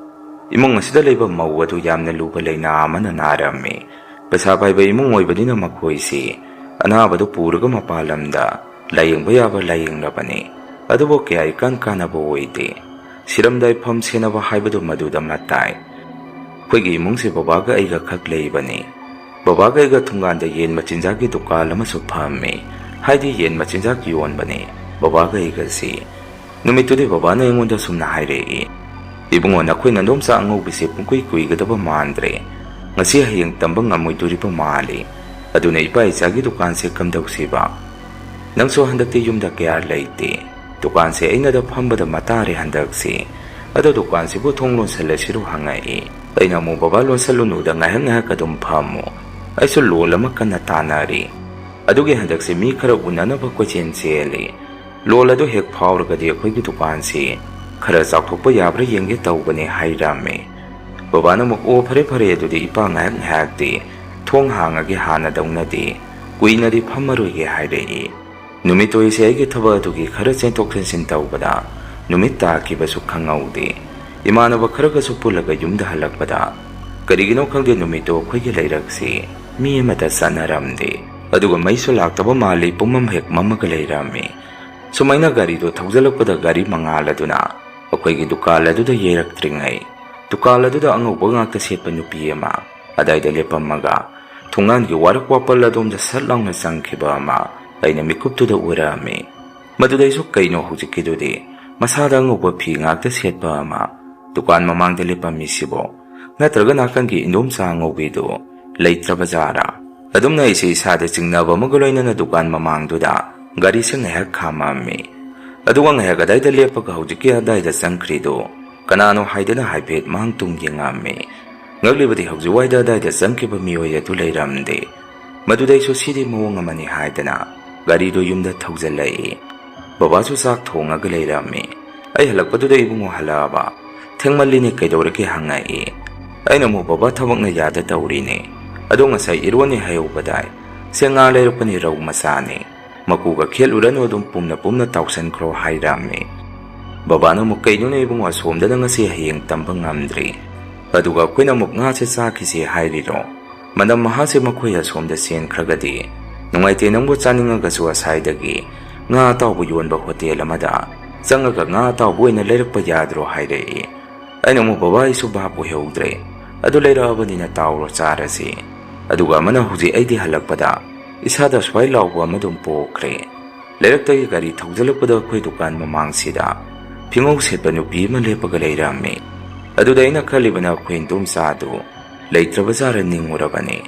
ꯏꯃꯨꯡ ꯑꯁꯤꯗ ꯂꯩꯕ ꯃꯧ ꯑꯗꯨ ꯌꯥꯝꯅ ꯂꯨꯕ ꯂꯩꯅꯥ ꯑꯃꯅ ꯅꯥꯔꯝꯃꯤ꯫ ꯄꯩꯁꯥ ꯄꯥꯏꯕ ꯏꯃꯨꯡ ꯑꯣꯏꯕꯅꯤꯅ ꯃꯈꯣꯏꯁꯤ ꯑꯅꯥꯕꯗꯨ ꯄꯨꯔꯒ ꯃꯄꯥꯟ ꯂꯝꯗ ꯂꯥꯌꯦꯡꯕ ꯌꯥꯕ ꯂꯥꯌꯦꯡꯂꯕꯅꯤ꯫ ꯑꯗꯨꯕꯨ ꯀꯌꯥ ꯏꯀꯥꯟ ꯀꯥꯟꯅꯕ ꯑꯣꯏꯗꯦ꯫ ꯁꯤꯔꯝꯗꯥꯏ ꯐꯝ ꯁꯦꯟꯅꯕ ꯍꯥꯏꯕꯗꯨ ꯃꯗꯨꯗ ꯃꯇꯥꯏ꯫ ꯑꯩꯈꯣꯏꯒꯤ ꯏꯃꯨꯡꯁꯦ ꯕꯕꯥꯒ ꯑꯩꯒ ꯈꯛ ꯂꯩꯕꯅꯤ꯫ ꯕꯕꯥꯒ ꯑꯩꯒ ꯊꯣꯡꯒꯥꯟꯗ ꯌꯦꯟ ꯃꯆꯤꯟꯖꯥꯛꯀꯤ ꯗꯨꯀꯥꯟ ꯑꯃꯁꯨ ꯐꯝꯃꯤ, ꯍꯥꯏꯗꯤ ꯌꯦꯟ ꯃꯆꯤꯟꯖꯥꯛ ꯌꯣꯟꯕꯅꯤ ꯕꯕꯥꯒ ꯑꯩꯒꯁꯤ꯫ ꯅꯨꯃꯤꯠꯇꯨꯗꯤ ꯕꯕꯥꯅ ꯑꯩꯉꯣꯟꯗ ꯁꯨꯝꯅ ꯍꯥꯏꯔꯛꯏ, "ꯏꯕꯨꯡꯉꯣ, ꯅꯈꯣꯏ ꯅꯗꯣꯝꯆꯥ ꯑꯉꯧꯕꯤꯁꯦ ꯄꯨꯡꯀꯨꯏ ꯀꯨꯏꯒꯗꯕ ꯃꯥꯟꯗ꯭ꯔꯦ꯫ ꯉꯁꯤ ꯍꯌꯦꯡ ꯇꯝꯕ ꯉꯝꯃꯣꯏꯗꯣꯔꯤꯕ ꯃꯥꯜꯂꯤ꯫ ꯑꯗꯨꯅ ꯏꯄꯥ ꯏꯆꯥꯒꯤ ꯗꯨꯀꯥꯟꯁꯦ ꯀꯝꯗꯧꯁꯤꯕ? ꯅꯪꯁꯨ ꯍꯟꯗꯛꯇꯤ ꯌꯨꯝꯗ ꯀꯌꯥ ꯂꯩꯇꯦ꯫ ꯗꯨꯀꯥꯟꯁꯦ ꯑꯩꯅꯗ ꯐꯝꯕꯗ ꯃꯇꯥꯔꯦ ꯍꯟꯗꯛꯁꯤ꯫ ꯑꯗꯣ ꯗꯨꯀꯥꯟꯁꯤꯕꯨ ꯊꯣꯡ ꯂꯣꯟꯁꯤꯜꯂꯁꯤꯔꯣ?" ꯍꯪꯉꯛꯏ꯫ ꯑꯩꯅ ꯑꯃꯨꯛ, "ꯕꯕꯥ, ꯂꯣꯟꯁꯤꯜꯂꯨꯅꯨꯗ, ꯉꯥꯏꯍꯥꯛ ꯉꯥꯏꯍꯥꯛ ꯑꯗꯨꯝ ꯐꯝꯃꯨ꯫ ꯑꯩꯁꯨ ꯂꯣꯜ ꯑꯃ ꯀꯟꯅ ꯇꯥꯟꯅꯔꯤ꯫ ꯑꯗꯨꯒꯤ ꯍꯟꯗꯛꯁꯤ ꯃꯤ ꯈꯔ ꯎꯅꯅꯕ ꯀꯣꯏꯆꯦꯟ ꯆꯦꯜꯂꯤ꯫ ꯂꯣꯜ ꯑꯗꯨ ꯍꯦꯛ ꯐꯥꯎꯔꯒꯗꯤ ꯑꯩꯈꯣꯏꯒꯤ ꯗꯨꯀꯥꯟꯁꯤ ꯈꯔ ꯆꯥꯎꯊꯣꯛꯄ ꯌꯥꯕ꯭ꯔꯥ ꯌꯦꯡꯒꯦ ꯇꯧꯕꯅꯤ" ꯍꯥꯏꯔꯝꯃꯤ꯫ ꯕꯕꯥꯅ ꯑꯃꯨꯛ, "ꯑꯣ, ꯐꯔꯦ ꯐꯔꯦ, ꯑꯗꯨꯗꯤ ꯏꯄꯥ ꯉꯥꯏꯍꯥꯛ ꯉꯥꯏꯍꯥꯛꯇꯤ ꯊꯣꯡ ꯍꯥꯡꯉꯒꯦ, ꯍꯥꯟꯅꯗꯧꯅꯗꯤ ꯀꯨꯏꯅꯗꯤ ꯐꯝꯃꯔꯣꯏꯒꯦ" ꯍꯥꯏꯔꯛꯏ꯫ ꯅꯨꯃꯤꯠꯇꯣ ꯑꯩꯁꯦ ꯑꯩꯒꯤ ꯊꯕꯛ ꯑꯗꯨꯒꯤ ꯈꯔ ꯆꯦꯟꯊꯣꯛ ꯆꯦꯟꯁꯤꯟ ꯇꯧꯕꯗ ꯅꯨꯃꯤꯠ ꯇꯥꯈꯤꯕꯁꯨ ꯈꯪꯍꯧꯗꯦ꯫ ꯏꯃꯥꯟꯅꯕ ꯈꯔꯒꯁꯨ ꯄꯨꯜꯂꯒ ꯌꯨꯝꯗ ꯍꯜꯂꯛꯄꯗ, ꯀꯔꯤꯒꯤꯅꯣ ꯈꯪꯗꯦ, ꯅꯨꯃꯤꯠꯇꯣ ꯑꯩꯈꯣꯏꯒꯤ ꯂꯩꯔꯛꯁꯤ ꯃꯤ ꯑꯃꯠꯇ ꯆꯠꯅꯔꯝꯗꯦ꯫ ꯑꯗꯨꯒ ꯃꯩꯁꯨ ꯂꯥꯛꯇꯕ ꯃꯥꯜꯂꯤ, ꯄꯨꯝꯃꯝ ꯍꯦꯛ ꯃꯝꯃꯒ ꯂꯩꯔꯝꯃꯤ꯫ ꯁꯨꯃꯥꯏꯅ ꯒꯥꯔꯤꯗꯣ ꯊꯧꯖꯤꯜꯂꯛꯄꯗ ꯒꯥꯔꯤ ꯃꯉꯥꯜ ꯑꯗꯨꯅ ꯑꯩꯈꯣꯏꯒꯤ ꯗꯨꯀꯥꯟ ꯑꯗꯨꯗ ꯌꯩꯔꯛꯇ꯭ꯔꯤꯉꯩ, ꯗꯨꯀꯥꯟ ꯑꯗꯨꯗ ꯑꯉꯧꯕ ꯉꯥꯛꯇ ꯁꯦꯠꯄ ꯅꯨꯄꯤ ꯑꯃ ꯑꯗꯥꯏꯗ ꯂꯦꯞꯄꯝꯃꯒ ꯊꯣꯡꯒꯥꯟꯒꯤ ꯋꯥꯔꯛ ꯋꯥꯄꯜ ꯑꯗꯣꯝꯗ ꯁꯠ ꯂꯥꯎꯅ ꯆꯪꯈꯤꯕ ꯑꯃ ꯑꯩꯅ ꯃꯤꯀꯨꯞꯇꯨꯗ ꯎꯔꯛꯑꯝꯃꯤ꯫ ꯃꯗꯨꯗꯩꯁꯨ ꯀꯩꯅꯣ ꯍꯧꯖꯤꯛꯀꯤꯗꯨꯗꯤ ꯃꯁꯥꯗ ꯑꯉꯧꯕ ꯐꯤ ꯉꯥꯛꯇ ꯁꯦꯠꯄ ꯑꯃ ꯗꯨꯀꯥꯟ ꯃꯃꯥꯡꯗ ꯂꯦꯞꯄꯝꯃꯤꯁꯤꯕꯣ? ꯅꯠꯇ꯭ꯔꯒ ꯅꯥꯀꯟꯒꯤ ꯏꯟꯗꯣꯝꯆꯥ ꯑꯉꯧꯕꯤꯗꯨ ꯂꯩꯇ꯭ꯔꯕ ꯖꯥꯔꯥ? ꯑꯗꯨꯝꯅ ꯑꯩꯁꯦ ꯏꯁꯥꯗ ꯆꯤꯡꯅꯕ ꯑꯃꯒ ꯂꯣꯏꯅꯅ ꯗꯨꯀꯥꯟ ꯃꯃꯥꯡꯗꯨꯗ ꯒꯥꯔꯤꯁꯦ ꯉꯥꯏꯍꯥꯛ ꯈꯥꯝꯃꯝꯃꯤ꯫ ꯑꯗꯨꯒ ꯉꯥꯏꯍꯥꯛ ꯑꯗꯥꯏꯗ ꯂꯦꯞꯄꯒ ꯍꯧꯖꯤꯛꯀꯤ ꯑꯗꯥꯏꯗ ꯆꯪꯈ꯭ꯔꯤꯗꯨ ꯀꯅꯥꯅꯣ ꯍꯥꯏꯗꯅ ꯍꯥꯏꯐꯦꯠ ꯃꯥꯡ ꯇꯨꯡ ꯌꯦꯡꯉꯝꯃꯤ꯫ ꯉꯛꯂꯤꯕꯗꯤ ꯍꯧꯖꯤꯛ ꯋꯥꯏꯗ ꯑꯗꯥꯏꯗ ꯆꯪꯈꯤꯕ ꯃꯤꯑꯣꯏ ꯑꯗꯨ ꯂꯩꯔꯝꯗꯦ꯫ ꯃꯗꯨꯗꯩꯁꯨ ꯁꯤꯗꯤ ꯃꯑꯣꯡ ꯑꯃꯅꯤ ꯍꯥꯏꯗꯅ ꯒꯥꯔꯤꯗꯨ ꯌꯨꯝꯗ ꯊꯧꯖꯤꯜꯂꯛꯏ꯫ ꯕꯕꯥꯁꯨ ꯆꯥꯛ ꯊꯣꯡꯉꯒ ꯂꯩꯔꯝꯃꯤ꯫ ꯑꯩ ꯍꯜꯂꯛꯄꯗꯨꯗ "ꯏꯕꯨꯡꯉꯣ ꯍꯜꯂꯛꯑꯕ? ꯊꯦꯡꯃꯜꯂꯤꯅꯦ, ꯀꯩꯗꯧꯔꯒꯦ?" ꯍꯪꯉꯛꯏ꯫ ꯑꯩꯅ ꯑꯃꯨꯛ, "ꯕꯕꯥ ꯊꯕꯛꯅ ꯌꯥꯗ ꯇꯧꯔꯤꯅꯦ꯫ ꯑꯗꯣ ꯉꯁꯥꯏ ꯏꯔꯣꯟꯅꯤ ꯍꯥꯏꯍꯧꯕꯗꯥꯏ? ꯁꯦ, ꯉꯥ ꯂꯩꯔꯛꯄꯅꯤ, ꯔꯧ ꯃꯆꯥꯅꯤ꯫ ꯃꯀꯨꯒ ꯈꯦꯠꯂꯨꯔꯅꯨ, ꯑꯗꯨꯝ ꯄꯨꯝꯅ ꯄꯨꯝꯅ ꯇꯥꯎꯁꯟꯈ꯭ꯔꯣ" ꯍꯥꯏꯔꯝꯃꯤ꯫ ꯕꯕꯥꯅ ꯑꯃꯨꯛ, "ꯀꯩꯅꯣꯅꯦ ꯏꯕꯨꯡꯉꯣ, ꯑꯁꯣꯝꯗꯅ ꯉꯁꯤ ꯍꯌꯦꯡ ꯇꯝꯕ ꯉꯝꯗ꯭ꯔꯤ꯫ ꯑꯗꯨꯒ ꯑꯩꯈꯣꯏꯅ ꯑꯃꯨꯛ ꯉꯥꯁꯦ ꯆꯥꯈꯤꯁꯦ ꯍꯥꯏꯔꯤꯔꯣ? ꯃꯅꯝ ꯃꯍꯥꯁꯦ ꯃꯈꯣꯏ ꯑꯁꯣꯝꯗ ꯆꯦꯟꯈ꯭ꯔꯒꯗꯤ "ꯅꯨꯡꯉꯥꯏꯇꯦ, ꯅꯪꯕꯨ ꯆꯥꯅꯤꯡꯉꯒꯁꯨ ꯑꯁꯥꯏꯗꯒꯤ ꯉꯥ ꯑꯇꯥꯎꯕ ꯌꯣꯟꯕ ꯍꯣꯇꯦꯜ ꯑꯃꯗ ꯆꯪꯉꯒ ꯉꯥ ꯑꯇꯥꯎꯕ ꯑꯣꯏꯅ ꯂꯩꯔꯛꯄ ꯌꯥꯗ꯭ꯔꯣ?" ꯍꯥꯏꯔꯛꯏ꯫ ꯑꯩꯅ ꯑꯃꯨꯛ, "ꯕꯕꯥ, ꯑꯩꯁꯨ ꯚꯥꯞ ꯑꯣꯏꯍꯧꯗ꯭ꯔꯦ꯫ ꯑꯗꯨ ꯂꯩꯔꯛꯑꯕꯅꯤꯅ ꯇꯥꯎꯔꯣ, ꯆꯥꯔꯁꯤ꯫ ꯑꯗꯨꯒ ꯑꯃꯅ ꯍꯧꯖꯤꯛ ꯑꯩꯗꯤ ꯍꯜꯂꯛꯄꯗ ꯏꯁꯥꯗ ꯁ꯭ꯋꯥꯏ ꯂꯥꯎꯕ ꯑꯃ ꯑꯗꯨꯝ ꯄꯣꯛꯈ꯭ꯔꯦ꯫ ꯂꯩꯔꯛꯇꯒꯤ ꯒꯥꯔꯤ ꯊꯧꯖꯤꯜꯂꯛꯄꯗ ꯑꯩꯈꯣꯏ ꯗꯨꯀꯥꯟ ꯃꯃꯥꯡꯁꯤꯗ ꯐꯤꯉꯧ ꯁꯦꯠꯄ ꯅꯨꯄꯤ ꯑꯃ ꯂꯦꯞꯄꯒ ꯂꯩꯔꯝꯃꯤ꯫ ꯑꯗꯨꯗ ꯑꯩꯅ ꯈꯜꯂꯤꯕꯅ ꯑꯩꯈꯣꯏ ꯏꯟꯗꯣꯝꯆꯥꯗꯨ ꯂꯩꯇ꯭ꯔꯕ ꯖꯥꯔ ꯅꯤꯡꯉꯨꯔꯕꯅꯤ꯫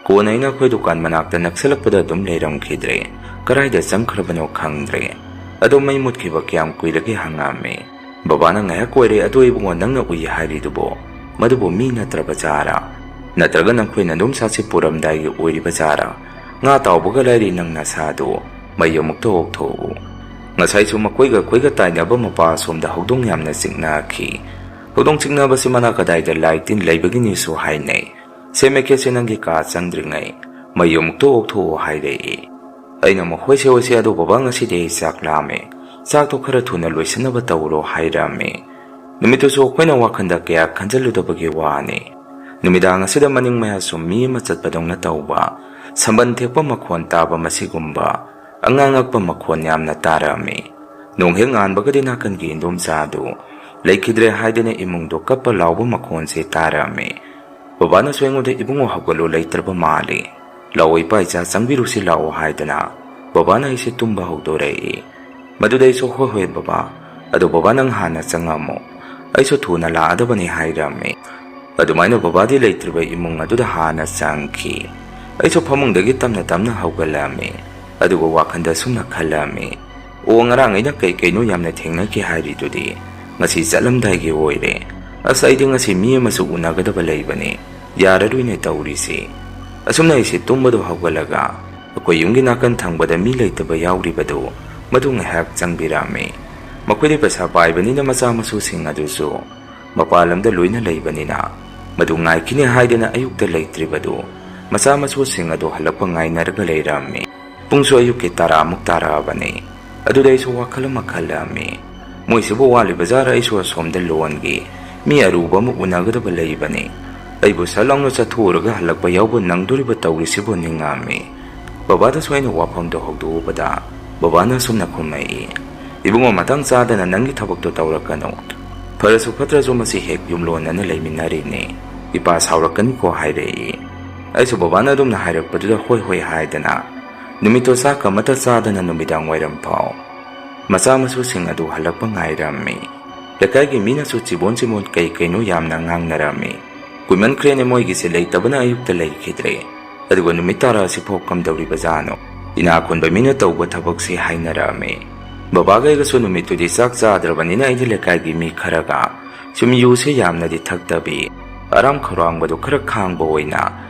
ꯀꯣꯟꯅ ꯑꯩꯅ ꯑꯩꯈꯣꯏ ꯗꯨꯀꯥꯟ ꯃꯅꯥꯛꯇ ꯅꯛꯁꯜꯂꯛꯄꯗ ꯑꯗꯨꯝ ꯂꯩꯔꯝꯈꯤꯗ꯭ꯔꯦ꯫ ꯀꯗꯥꯏꯗ ꯆꯪꯈ꯭ꯔꯕꯅꯣ ꯈꯪꯗ꯭ꯔꯦ꯫ ꯑꯗꯣ ꯃꯩ ꯃꯨꯠꯈꯤꯕ ꯀꯌꯥꯝ ꯀꯨꯏꯔꯒꯦ?" ꯍꯪꯉꯛꯑꯝꯃꯤ꯫ "ꯕꯕꯥꯅ ꯉꯥꯏꯍꯥꯛ ꯑꯣꯏꯔꯦ꯫ ꯑꯗꯣ ꯏꯕꯨꯡꯉꯣ, ꯅꯪꯅ ꯎꯏ ꯍꯥꯏꯔꯤꯗꯨꯕꯣ, ꯃꯗꯨꯕꯨ ꯃꯤ ꯅꯠꯇ꯭ꯔꯕ ꯖꯥꯔ? ꯅꯠꯇ꯭ꯔꯒ ꯅꯈꯣꯏ ꯅꯗꯣꯝꯆꯥꯁꯤ ꯄꯨꯔꯝꯗꯥꯏꯒꯤ ꯑꯣꯏꯔꯤꯕ ꯖꯥꯔ? ꯉꯥ ꯇꯥꯎꯕꯒ ꯂꯥꯏꯔꯤ, ꯅꯪ ꯅꯁꯥꯗꯨ ꯃꯩ ꯑꯃꯨꯛꯇ ꯑꯣꯛꯊꯣꯛꯎ꯫ ꯉꯁꯥꯏꯁꯨ ꯃꯈꯣꯏꯒ ꯑꯩꯈꯣꯏꯒ ꯇꯥꯏꯅꯕ ꯃꯄꯥ ꯑꯁꯣꯝꯗ ꯍꯧꯗꯣꯡ ꯌꯥꯝꯅ ꯆꯤꯛꯅꯈꯤ꯫ ꯍꯧꯗꯣꯡ ꯆꯤꯛꯅꯕꯁꯤ ꯃꯅꯥ ꯀꯗꯥꯏꯗ ꯂꯥꯏ ꯇꯤꯟ ꯂꯩꯕꯒꯤꯅꯤꯁꯨ ꯍꯥꯏꯅꯩ꯫ ꯁꯦ ꯃꯩꯈꯦꯠꯁꯦ ꯅꯪꯒꯤ ꯀꯥ ꯆꯪꯗ꯭ꯔꯤꯉꯩ ꯃꯩ ꯑꯃꯨꯛꯇ ꯑꯣꯛꯊꯣꯛꯎ" ꯍꯥꯏꯔꯛꯏ꯫ ꯑꯩꯅ ꯑꯃꯨꯛ, "ꯍꯣꯏꯁꯦ, ꯍꯣꯏꯁꯦ, ꯑꯗꯣ ꯕꯕꯥ, ꯉꯁꯤꯗꯤ ꯑꯩ ꯆꯥꯛ ꯂꯥꯝꯃꯦ꯫ ꯆꯥꯛꯇꯣ ꯈꯔ ꯊꯨꯅ ꯂꯣꯏꯁꯤꯟꯅꯕ ꯇꯧꯔꯣ" ꯍꯥꯏꯔꯝꯃꯤ꯫ ꯅꯨꯃꯤꯠꯇꯨꯁꯨ ꯑꯩꯈꯣꯏꯅ ꯋꯥꯈꯜꯗ ꯀꯌꯥ ꯈꯟꯖꯜꯂꯨꯗꯕꯒꯤ ꯋꯥꯅꯤ꯫ ꯅꯨꯃꯤꯗꯥꯡ ꯑꯁꯤꯗ ꯃꯅꯤꯡ ꯃꯌꯥ ꯁꯨꯝ ꯃꯤ ꯑꯃ ꯆꯠꯄꯗꯧꯅ ꯇꯧꯕ, ꯁꯝꯕꯟ ꯊꯦꯛꯄ ꯃꯈꯣꯟ ꯇꯥꯕ, ꯃꯁꯤꯒꯨꯝꯕ ꯑꯉꯥꯡ ꯉꯛꯄ ꯃꯈꯣꯟ ꯌꯥꯝꯅ ꯇꯥꯔꯝꯃꯤ꯫ ꯅꯣꯡ ꯍꯦꯛ ꯉꯥꯟꯕꯒꯗꯤ ꯅꯥꯀꯟꯒꯤ ꯏꯟꯗꯣꯝꯆꯥꯗꯨ ꯂꯩꯈꯤꯗ꯭ꯔꯦ ꯍꯥꯏꯗꯅ ꯏꯃꯨꯡꯗꯣ ꯀꯞꯄ ꯂꯥꯎꯕ ꯃꯈꯣꯟꯁꯦ ꯇꯥꯔꯝꯃꯤ꯫ ꯕꯕꯥꯅꯁꯨ ꯑꯩꯉꯣꯟꯗ, "ꯏꯕꯨꯡꯉꯣ, ꯍꯧꯒꯠꯂꯣ, ꯂꯩꯇ꯭ꯔꯕ ꯃꯥꯜꯂꯤ꯫ ꯂꯥꯛꯑꯣ ꯏꯄꯥ ꯏꯆꯥ, ꯆꯪꯕꯤꯔꯨꯁꯤ ꯂꯥꯛꯑꯣ" ꯍꯥꯏꯗꯅ ꯕꯕꯥꯅ ꯑꯩꯁꯦ ꯇꯨꯝꯕ ꯍꯧꯗꯣꯔꯛꯏ꯫ ꯃꯗꯨꯗ ꯑꯩꯁꯨ, "ꯍꯣꯏ, ꯍꯣꯏ ꯕꯕꯥ, ꯑꯗꯣ ꯕꯕꯥ, ꯅꯪ ꯍꯥꯟꯅ ꯆꯪꯉꯝꯃꯣ, ꯑꯩꯁꯨ ꯊꯨꯅ ꯂꯥꯛꯑꯗꯕꯅꯤ" ꯍꯥꯏꯔꯝꯃꯤ꯫ ꯑꯗꯨꯃꯥꯏꯅ ꯕꯕꯥꯗꯤ ꯂꯩꯇ꯭ꯔꯤꯕ ꯏꯃꯨꯡ ꯑꯗꯨꯗ ꯍꯥꯟꯅ ꯆꯪꯈꯤ꯫ ꯑꯩꯁꯨ ꯐꯃꯨꯡꯗꯒꯤ ꯇꯞꯅ ꯇꯞꯅ ꯍꯧꯒꯠꯂꯝꯃꯤ꯫ ꯑꯗꯨꯒ ꯋꯥꯈꯜꯗ ꯑꯁꯨꯝꯅ ꯈꯜꯂꯝꯃꯤ, "ꯑꯣ, ꯉꯔꯥꯡ ꯑꯩꯅ ꯀꯩ ꯀꯩꯅꯣ ꯌꯥꯝꯅ ꯊꯦꯡꯅꯈꯤ ꯍꯥꯏꯔꯤꯗꯨꯗꯤ ꯉꯁꯤ ꯆꯠꯂꯝꯗꯥꯏꯒꯤ ꯑꯣꯏꯔꯦ꯫ ꯑꯁ, ꯑꯩꯗꯤ ꯉꯁꯤ ꯃꯤ ꯑꯃꯁꯨ ꯎꯅꯒꯗꯕ ꯂꯩꯕꯅꯤ, ꯌꯥꯔꯔꯣꯏꯅꯦ ꯇꯧꯔꯤꯁꯤ"꯫ ꯑꯁꯨꯝꯅ ꯑꯩꯁꯦ ꯇꯨꯝꯕꯗꯣ ꯍꯧꯒꯠꯂꯒ ꯑꯩꯈꯣꯏ ꯌꯨꯝꯒꯤ ꯅꯥꯀꯟ ꯊꯪꯕꯗ ꯃꯤ ꯂꯩꯇꯕ ꯌꯥꯎꯔꯤꯕꯗꯨ ꯃꯗꯨ ꯉꯥꯏꯍꯥꯛ ꯆꯪꯕꯤꯔꯝꯃꯤ꯫ ꯃꯈꯣꯏꯗꯤ ꯄꯩꯁꯥ ꯄꯥꯏꯕꯅꯤꯅ ꯃꯆꯥ ꯃꯁꯨꯁꯤꯡ ꯑꯗꯨꯁꯨ ꯃꯄꯥꯟ ꯂꯝꯗ ꯂꯣꯏꯅ ꯂꯩꯕꯅꯤꯅ ꯃꯗꯨ ꯉꯥꯏꯈꯤꯅꯤ ꯍꯥꯏꯗꯅ ꯑꯌꯨꯛꯇ ꯂꯩꯇ꯭ꯔꯤꯕꯗꯨ ꯃꯆꯥ ꯃꯁꯨꯁꯤꯡ ꯑꯗꯨ ꯍꯜꯂꯛꯄ ꯉꯥꯏꯅꯔꯒ ꯂꯩꯔꯝꯃꯤ꯫ ꯄꯨꯡꯁꯨ ꯑꯌꯨꯛꯀꯤ ꯇꯔꯥꯃꯨꯛ ꯇꯥꯔꯛꯑꯕꯅꯤ꯫ ꯑꯗꯨꯗ ꯑꯩꯁꯨ ꯋꯥꯈꯜ ꯑꯃ ꯈꯜꯂꯝꯃꯤ꯫ ꯃꯣꯏꯁꯤꯕꯨ ꯋꯥꯠꯂꯤꯕ ꯖꯥꯔ? ꯑꯩꯁꯨ ꯑꯁꯣꯝꯗ ꯂꯣꯟꯒꯤ ꯃꯤ ꯑꯔꯨꯕ ꯑꯃ ꯎꯅꯒꯗꯕ ꯂꯩꯕꯅꯤ꯫ ꯑꯩꯕꯨ ꯁꯠ ꯂꯥꯎꯅ ꯆꯠꯊꯣꯛꯎꯔꯒ ꯍꯜꯂꯛꯄ ꯌꯥꯎꯕ ꯅꯪꯗꯣꯔꯤꯕ ꯇꯧꯔꯤꯁꯤꯕꯨ ꯅꯤꯡꯉꯝꯃꯤ꯫ ꯕꯕꯥꯗꯁꯨ ꯑꯩꯅ ꯋꯥꯐꯝꯗꯣ ꯍꯧꯗꯣꯛꯎꯕꯗ, ꯕꯕꯥꯅ ꯑꯁꯨꯝꯅ ꯈꯨꯝꯃꯛꯏ, "ꯏꯕꯨꯡꯉꯣ, ꯃꯇꯥꯡ ꯆꯥꯗꯅ ꯅꯪꯒꯤ ꯊꯕꯛꯇꯣ ꯇꯧꯔꯛꯀꯅꯨ꯫ ꯐꯔꯁꯨ ꯐꯠꯇ꯭ꯔꯁꯨ ꯃꯁꯤ ꯍꯦꯛ ꯌꯨꯝꯂꯣꯟꯅꯅ ꯂꯩꯃꯤꯟꯅꯔꯤꯅꯤ꯫ ꯏꯄꯥ ꯁꯥꯎꯔꯛꯀꯅꯤꯀꯣ," ꯍꯥꯏꯔꯛꯏ꯫ ꯑꯩꯁꯨ ꯕꯕꯥꯅ ꯑꯗꯨꯝꯅ ꯍꯥꯏꯔꯛꯄꯗꯨꯗ ꯍꯣꯏ ꯍꯣꯏ ꯍꯥꯏꯗꯅ ꯅꯨꯃꯤꯠꯇꯣ ꯆꯥꯛ ꯑꯃꯠꯇ ꯆꯥꯗꯅ ꯅꯨꯃꯤꯗꯥꯡ ꯋꯥꯏꯔꯝ ꯐꯥꯎ ꯃꯆꯥ ꯃꯁꯨꯁꯤꯡ ꯑꯗꯨ ꯍꯜꯂꯛꯄ ꯉꯥꯏꯔꯝꯃꯤ꯫ ꯂꯩꯀꯥꯏꯒꯤ ꯃꯤꯅꯁꯨ ꯆꯤꯕꯣꯟ ꯆꯤꯕꯣꯟ ꯀꯩ ꯀꯩꯅꯣ ꯌꯥꯝꯅ ꯉꯥꯡꯅꯔꯝꯃꯤ꯫ ꯀꯨꯏꯃꯟꯈ꯭ꯔꯦꯅꯦ ꯃꯣꯏꯒꯤꯁꯦ ꯂꯩꯇꯕꯅ ꯑꯌꯨꯛꯇ ꯂꯩꯈꯤꯗ꯭ꯔꯦ꯫ ꯑꯗꯨꯒ ꯅꯨꯃꯤꯠ ꯇꯥꯔꯛꯑꯁꯤꯐꯥꯎ ꯀꯝꯗꯧꯔꯤꯕꯖꯥꯠꯅꯣ? ꯏꯅꯥꯛ ꯈꯨꯟꯕ ꯃꯤꯅ ꯇꯧꯕ ꯊꯕꯛꯁꯤ ꯍꯥꯏꯅꯔꯝꯃꯤ꯫ ꯕꯕꯥꯒ ꯑꯩꯒꯁꯨ ꯅꯨꯃꯤꯠꯇꯨꯗꯤ ꯆꯥꯛ ꯆꯥꯗ꯭ꯔꯕꯅꯤꯅ ꯑꯩꯗꯤ ꯂꯩꯀꯥꯏꯒꯤ ꯃꯤ ꯈꯔꯒ ꯁꯨꯝ ꯌꯨꯁꯦ ꯌꯥꯝꯅꯗꯤ ꯊꯛꯇꯕꯤ, ꯑꯔꯥꯝ ꯈꯧꯔꯥꯡꯕꯗꯨ ꯈꯔ ꯈꯥꯡꯕ ꯑꯣꯏꯅ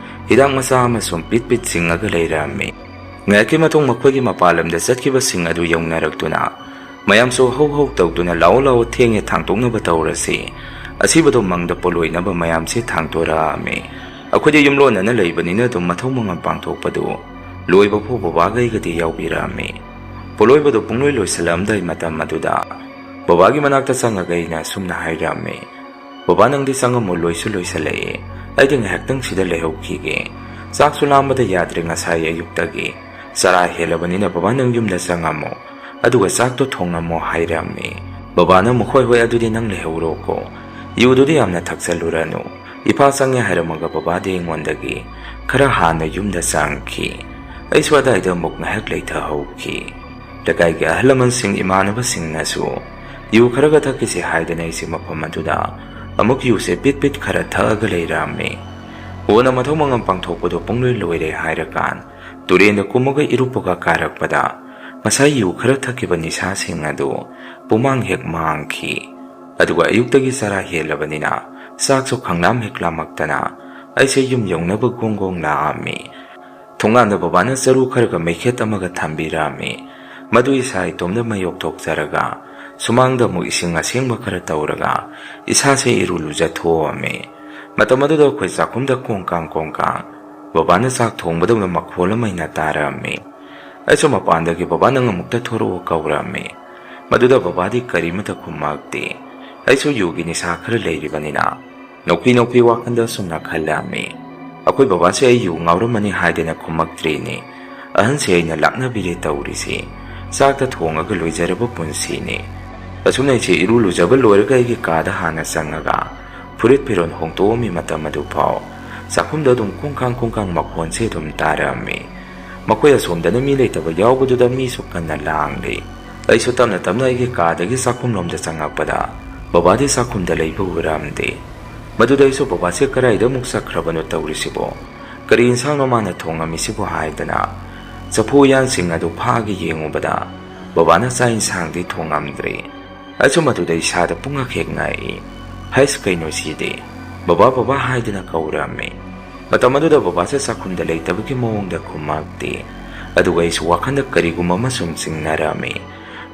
ꯍꯤꯗꯥꯛ ꯃꯆꯥ ꯑꯃ ꯁꯨꯝ ꯄꯤꯠ ꯄꯤꯠ ꯆꯤꯡꯉꯒ ꯂꯩꯔꯝꯃꯤ꯫ ꯉꯥꯏꯍꯥꯛꯀꯤ ꯃꯇꯨꯡ ꯃꯈꯣꯏꯒꯤ ꯃꯄꯥꯟ ꯂꯝꯗ ꯆꯠꯈꯤꯕꯁꯤꯡ ꯑꯗꯨ ꯌꯧꯅꯔꯛꯇꯨꯅ ꯃꯌꯥꯝꯁꯨ ꯍꯧ ꯍꯧ ꯇꯧꯗꯨꯅ "ꯂꯥꯛꯑꯣ ꯂꯥꯛꯑꯣ, ꯊꯦꯡꯉꯦ, ꯊꯥꯡꯇꯣꯛꯅꯕ ꯇꯧꯔꯁꯤ꯫ ꯑꯁꯤꯕꯗꯣ ꯃꯪꯗ ꯄꯣꯂꯣꯏꯅꯕ" ꯃꯌꯥꯝꯁꯦ ꯊꯥꯡꯇꯣꯔꯛꯑꯝꯃꯤ꯫ ꯑꯩꯈꯣꯏꯗꯤ ꯌꯨꯝꯂꯣꯟꯅꯅ ꯂꯩꯕꯅꯤꯅ ꯑꯗꯨꯝ ꯃꯊꯧ ꯃꯉꯝ ꯄꯥꯡꯊꯣꯛꯄꯗꯨ ꯂꯣꯏꯕ ꯐꯥꯎ ꯕꯕꯥꯒ ꯑꯩꯒꯗꯤ ꯌꯥꯎꯕꯤꯔꯛꯑꯝꯃꯤ꯫ ꯄꯣꯂꯣꯏꯕꯗꯨ ꯄꯨꯡꯂꯣꯏ ꯂꯣꯏꯁꯤꯜꯂꯛꯑꯝꯗꯥꯏ ꯃꯇꯝ ꯑꯗꯨꯗ ꯕꯕꯥꯒꯤ ꯃꯅꯥꯛꯇ ꯆꯪꯉꯒ ꯑꯩꯅ ꯑꯁꯨꯝꯅ ꯍꯥꯏꯔꯝꯃꯤ, "ꯕꯕꯥ, ꯅꯪꯗꯤ ꯆꯪꯉꯝꯃꯣ, ꯂꯣꯏꯁꯨ ꯂꯣꯏꯁꯤꯜꯂꯛꯑꯦ꯫ ꯑꯩꯗꯤ ꯉꯥꯏꯍꯥꯛꯇꯪ ꯁꯤꯗ ꯂꯩꯍꯧꯈꯤꯒꯦ꯫ ꯆꯥꯛꯁꯨ ꯂꯥꯝꯕꯗ ꯌꯥꯗ꯭ꯔꯦ ꯉꯁꯥꯏ ꯑꯌꯨꯛꯇꯒꯤ꯫ ꯆꯔꯥ ꯍꯦꯜꯂꯕꯅꯤꯅ ꯕꯕꯥ, ꯅꯪ ꯌꯨꯝꯗ ꯆꯪꯉꯝꯃꯣ, ꯑꯗꯨꯒ ꯆꯥꯛꯇꯣ ꯊꯣꯡꯉꯝꯃꯣ" ꯍꯥꯏꯔꯝꯃꯤ꯫ ꯕꯕꯥꯅ ꯑꯃꯨꯛ, "ꯍꯣꯏ ꯍꯣꯏ, ꯑꯗꯨꯗꯤ ꯅꯪ ꯂꯩꯍꯧꯔꯣꯀꯣ꯫ ꯌꯨꯗꯨꯗꯤ ꯌꯥꯝꯅ ꯊꯛꯆꯜꯂꯨꯔꯅꯨ꯫ ꯏꯄꯥ ꯆꯪꯉꯦ" ꯍꯥꯏꯔꯝꯃꯒ ꯕꯕꯥꯗꯤ ꯑꯩꯉꯣꯟꯗꯒꯤ ꯈꯔ ꯍꯥꯟꯅ ꯌꯨꯝꯗ ꯆꯪꯈꯤ꯫ ꯑꯩꯁꯨ ꯑꯗꯥꯏꯗ ꯑꯃꯨꯛ ꯉꯥꯏꯍꯥꯛ ꯂꯩꯊꯍꯧꯈꯤ꯫ ꯂꯩꯀꯥꯏꯒꯤ ꯑꯍꯜ ꯂꯃꯟꯁꯤꯡ, ꯏꯃꯥꯟꯅꯕꯁꯤꯡꯅꯁꯨ ꯌꯨ ꯈꯔꯒ ꯊꯛꯈꯤꯁꯤ ꯍꯥꯏꯗꯅ ꯑꯩꯁꯦ ꯃꯐꯝ ꯑꯗꯨꯗ ꯑꯃꯨꯛ ꯌꯨꯁꯦ ꯄꯤꯠ ꯄꯤꯠ ꯈꯔ ꯊꯛꯑꯒ ꯂꯩꯔꯝꯃꯤ꯫ ꯀꯣꯟꯅ ꯃꯊꯧ ꯃꯉꯝ ꯄꯥꯡꯊꯣꯛꯄꯗꯣ ꯄꯨꯡꯂꯣꯏ ꯂꯣꯏꯔꯦ ꯍꯥꯏꯔꯀꯥꯟ ꯇꯨꯔꯦꯟꯗ ꯀꯨꯝꯃꯒ ꯏꯔꯨꯞꯄꯒ ꯀꯥꯔꯛꯄꯗ ꯉꯁꯥꯏ ꯌꯨ ꯈꯔ ꯊꯛꯈꯤꯕ ꯅꯤꯁꯥꯁꯤꯡ ꯑꯗꯨ ꯄꯨꯃꯥꯡ ꯍꯦꯛ ꯃꯥꯡꯈꯤ꯫ ꯑꯗꯨꯒ ꯑꯌꯨꯛꯇꯒꯤ ꯆꯔꯥ ꯍꯦꯜꯂꯕꯅꯤꯅ ꯆꯥꯛꯁꯨ ꯈꯪꯂꯥꯝ ꯍꯦꯛ ꯂꯥꯝꯃꯛꯇꯅ ꯑꯩꯁꯦ ꯌꯨꯝ ꯌꯧꯅꯕ ꯒꯣꯡ ꯒꯣꯡ ꯂꯥꯛꯑꯝꯃꯤ꯫ ꯊꯣꯡꯒꯥꯟꯗ ꯕꯕꯥꯅ ꯆꯔꯨ ꯈꯔꯒ ꯃꯩꯈꯦꯠ ꯑꯃꯒ ꯊꯝꯕꯤꯔꯝꯃꯤ꯫ ꯃꯗꯨ ꯏꯁꯥ ꯏꯇꯣꯝꯗ ꯃꯩ ꯑꯣꯛꯊꯣꯛꯆꯔꯒ ꯁꯨꯃꯥꯡꯗ ꯑꯃꯨꯛ ꯏꯁꯤꯡ ꯑꯁꯦꯡꯕ ꯈꯔ ꯇꯧꯔꯒ ꯏꯁꯥꯁꯦ ꯏꯔꯨ ꯂꯨꯖꯊꯣꯛꯑꯝꯃꯤ꯫ ꯃꯇꯝ ꯑꯗꯨꯗ ꯑꯩꯈꯣꯏ ꯆꯥꯛꯈꯨꯝꯗ ꯀꯣꯡ ꯀꯥꯡ ꯀꯣꯡ ꯀꯥꯡ ꯕꯕꯥꯅ ꯆꯥꯛ ꯊꯣꯡꯕꯗꯧꯅ ꯃꯈꯣꯜ ꯑꯃ ꯑꯩꯅ ꯇꯥꯔꯝꯃꯤ꯫ ꯑꯩꯁꯨ ꯃꯄꯥꯟꯗꯒꯤ "ꯕꯕꯥ, ꯅꯪ ꯑꯃꯨꯛꯇ ꯊꯣꯔꯛꯑꯣ" ꯀꯧꯔꯝꯃꯤ꯫ ꯃꯗꯨꯗ ꯕꯕꯥꯗꯤ ꯀꯔꯤꯃꯇ ꯈꯨꯝꯃꯛꯇꯦ꯫ ꯑꯩꯁꯨ ꯌꯨꯒꯤ ꯅꯤꯁꯥ ꯈꯔ ꯂꯩꯔꯤꯕꯅꯤꯅ ꯅꯣꯛꯐꯤ ꯅꯣꯛꯐꯤ ꯋꯥꯈꯜꯗ ꯑꯁꯨꯝꯅ ꯈꯜꯂꯝꯃꯤ, "ꯑꯩꯈꯣꯏ ꯕꯕꯥꯁꯦ ꯑꯩ ꯌꯨ ꯉꯥꯎꯔꯝꯃꯅꯤ ꯍꯥꯏꯗꯅ ꯈꯨꯝꯃꯛꯇ꯭ꯔꯤꯅꯤ꯫ ꯑꯍꯟꯁꯦ ꯑꯩꯅ ꯂꯥꯛꯅꯕꯤꯔꯦ ꯇꯧꯔꯤꯁꯦ꯫ ꯆꯥꯛꯇ ꯊꯣꯡꯉꯒ ꯂꯣꯏꯖꯔꯕ ꯄꯨꯟꯁꯤꯅꯤ꯫ ꯑꯁꯨꯝꯅ ꯑꯩꯁꯦ ꯏꯔꯨ ꯂꯨꯖꯕ ꯂꯣꯏꯔꯒ ꯑꯩꯒꯤ ꯀꯥꯗ ꯍꯥꯟꯅ ꯆꯪꯉꯒ ꯐꯨꯔꯤꯠ ꯐꯤꯔꯣꯜ ꯍꯣꯡꯗꯣꯛꯑꯝꯃꯤ꯫ ꯃꯇꯝ ꯑꯗꯨ ꯐꯥꯎ ꯆꯥꯛꯈꯨꯝꯗ ꯑꯗꯨꯝ ꯀꯨꯡꯀꯥꯡ ꯀꯨꯡꯀꯥꯡ ꯃꯈꯣꯟꯁꯦ ꯑꯗꯨꯝ ꯇꯥꯔꯛꯑꯝꯃꯤ꯫ ꯃꯈꯣꯏ ꯑꯁꯣꯝꯗꯅ ꯃꯤ ꯂꯩꯇꯕ ꯌꯥꯎꯕꯗꯨꯗ ꯃꯤꯁꯨ ꯀꯟꯅ ꯂꯥꯡꯂꯤ꯫ ꯑꯩꯁꯨ ꯇꯞꯅ ꯇꯞꯅ ꯑꯩꯒꯤ ꯀꯥꯗꯒꯤ ꯆꯥꯛꯈꯨꯝꯂꯣꯝꯗ ꯆꯪꯉꯛꯄꯗ ꯕꯕꯥꯗꯤ ꯆꯥꯛꯈꯨꯝꯗ ꯂꯩꯕ ꯎꯔꯝꯗꯦ꯫ ꯃꯗꯨꯗ ꯑꯩꯁꯨ ꯕꯕꯥꯁꯦ ꯀꯗꯥꯏꯗ ꯑꯃꯨꯛ ꯆꯠꯈ꯭ꯔꯕꯅꯣ ꯇꯧꯔꯤꯁꯤꯕꯣ? ꯀꯔꯤ ꯏꯟꯁꯥꯡꯅꯣ ꯃꯥꯅ ꯊꯣꯡꯉꯝꯃꯤꯁꯤꯕꯣ ꯍꯥꯏꯗꯅ ꯆꯐꯨ ꯎꯌꯥꯟꯁꯤꯡ ꯑꯗꯨ ꯐꯥꯒ ꯌꯦꯡꯉꯨꯕꯗ ꯕꯕꯥꯅ ꯆꯥꯛ ꯏꯟꯁꯥꯡꯗꯤ ꯊꯣꯡꯉꯝꯗ꯭ꯔꯦ꯫ ꯑꯩꯁꯨ ꯃꯗꯨꯗ ꯏꯁꯥꯗ ꯄꯨꯡꯉꯛ ꯍꯦꯛ ꯉꯛꯏ꯫ ꯍꯩꯁ, ꯀꯩꯅꯣ ꯁꯤꯗꯤ? ꯕꯕꯥ, ꯕꯕꯥ ꯍꯥꯏꯗꯅ ꯀꯧꯔꯝꯃꯤ꯫ ꯃꯇꯝ ꯑꯗꯨꯗ ꯕꯕꯥꯁꯦ ꯆꯥꯛꯈꯨꯝꯗ ꯂꯩꯇꯕꯒꯤ ꯃꯑꯣꯡꯗ ꯈꯨꯝꯃꯛꯇꯦ꯫ ꯑꯗꯨꯒ ꯑꯩꯁꯨ ꯋꯥꯈꯜꯗ ꯀꯔꯤꯒꯨꯝꯕ ꯑꯃ ꯁꯨꯝ ꯆꯤꯡꯅꯔꯝꯃꯤ꯫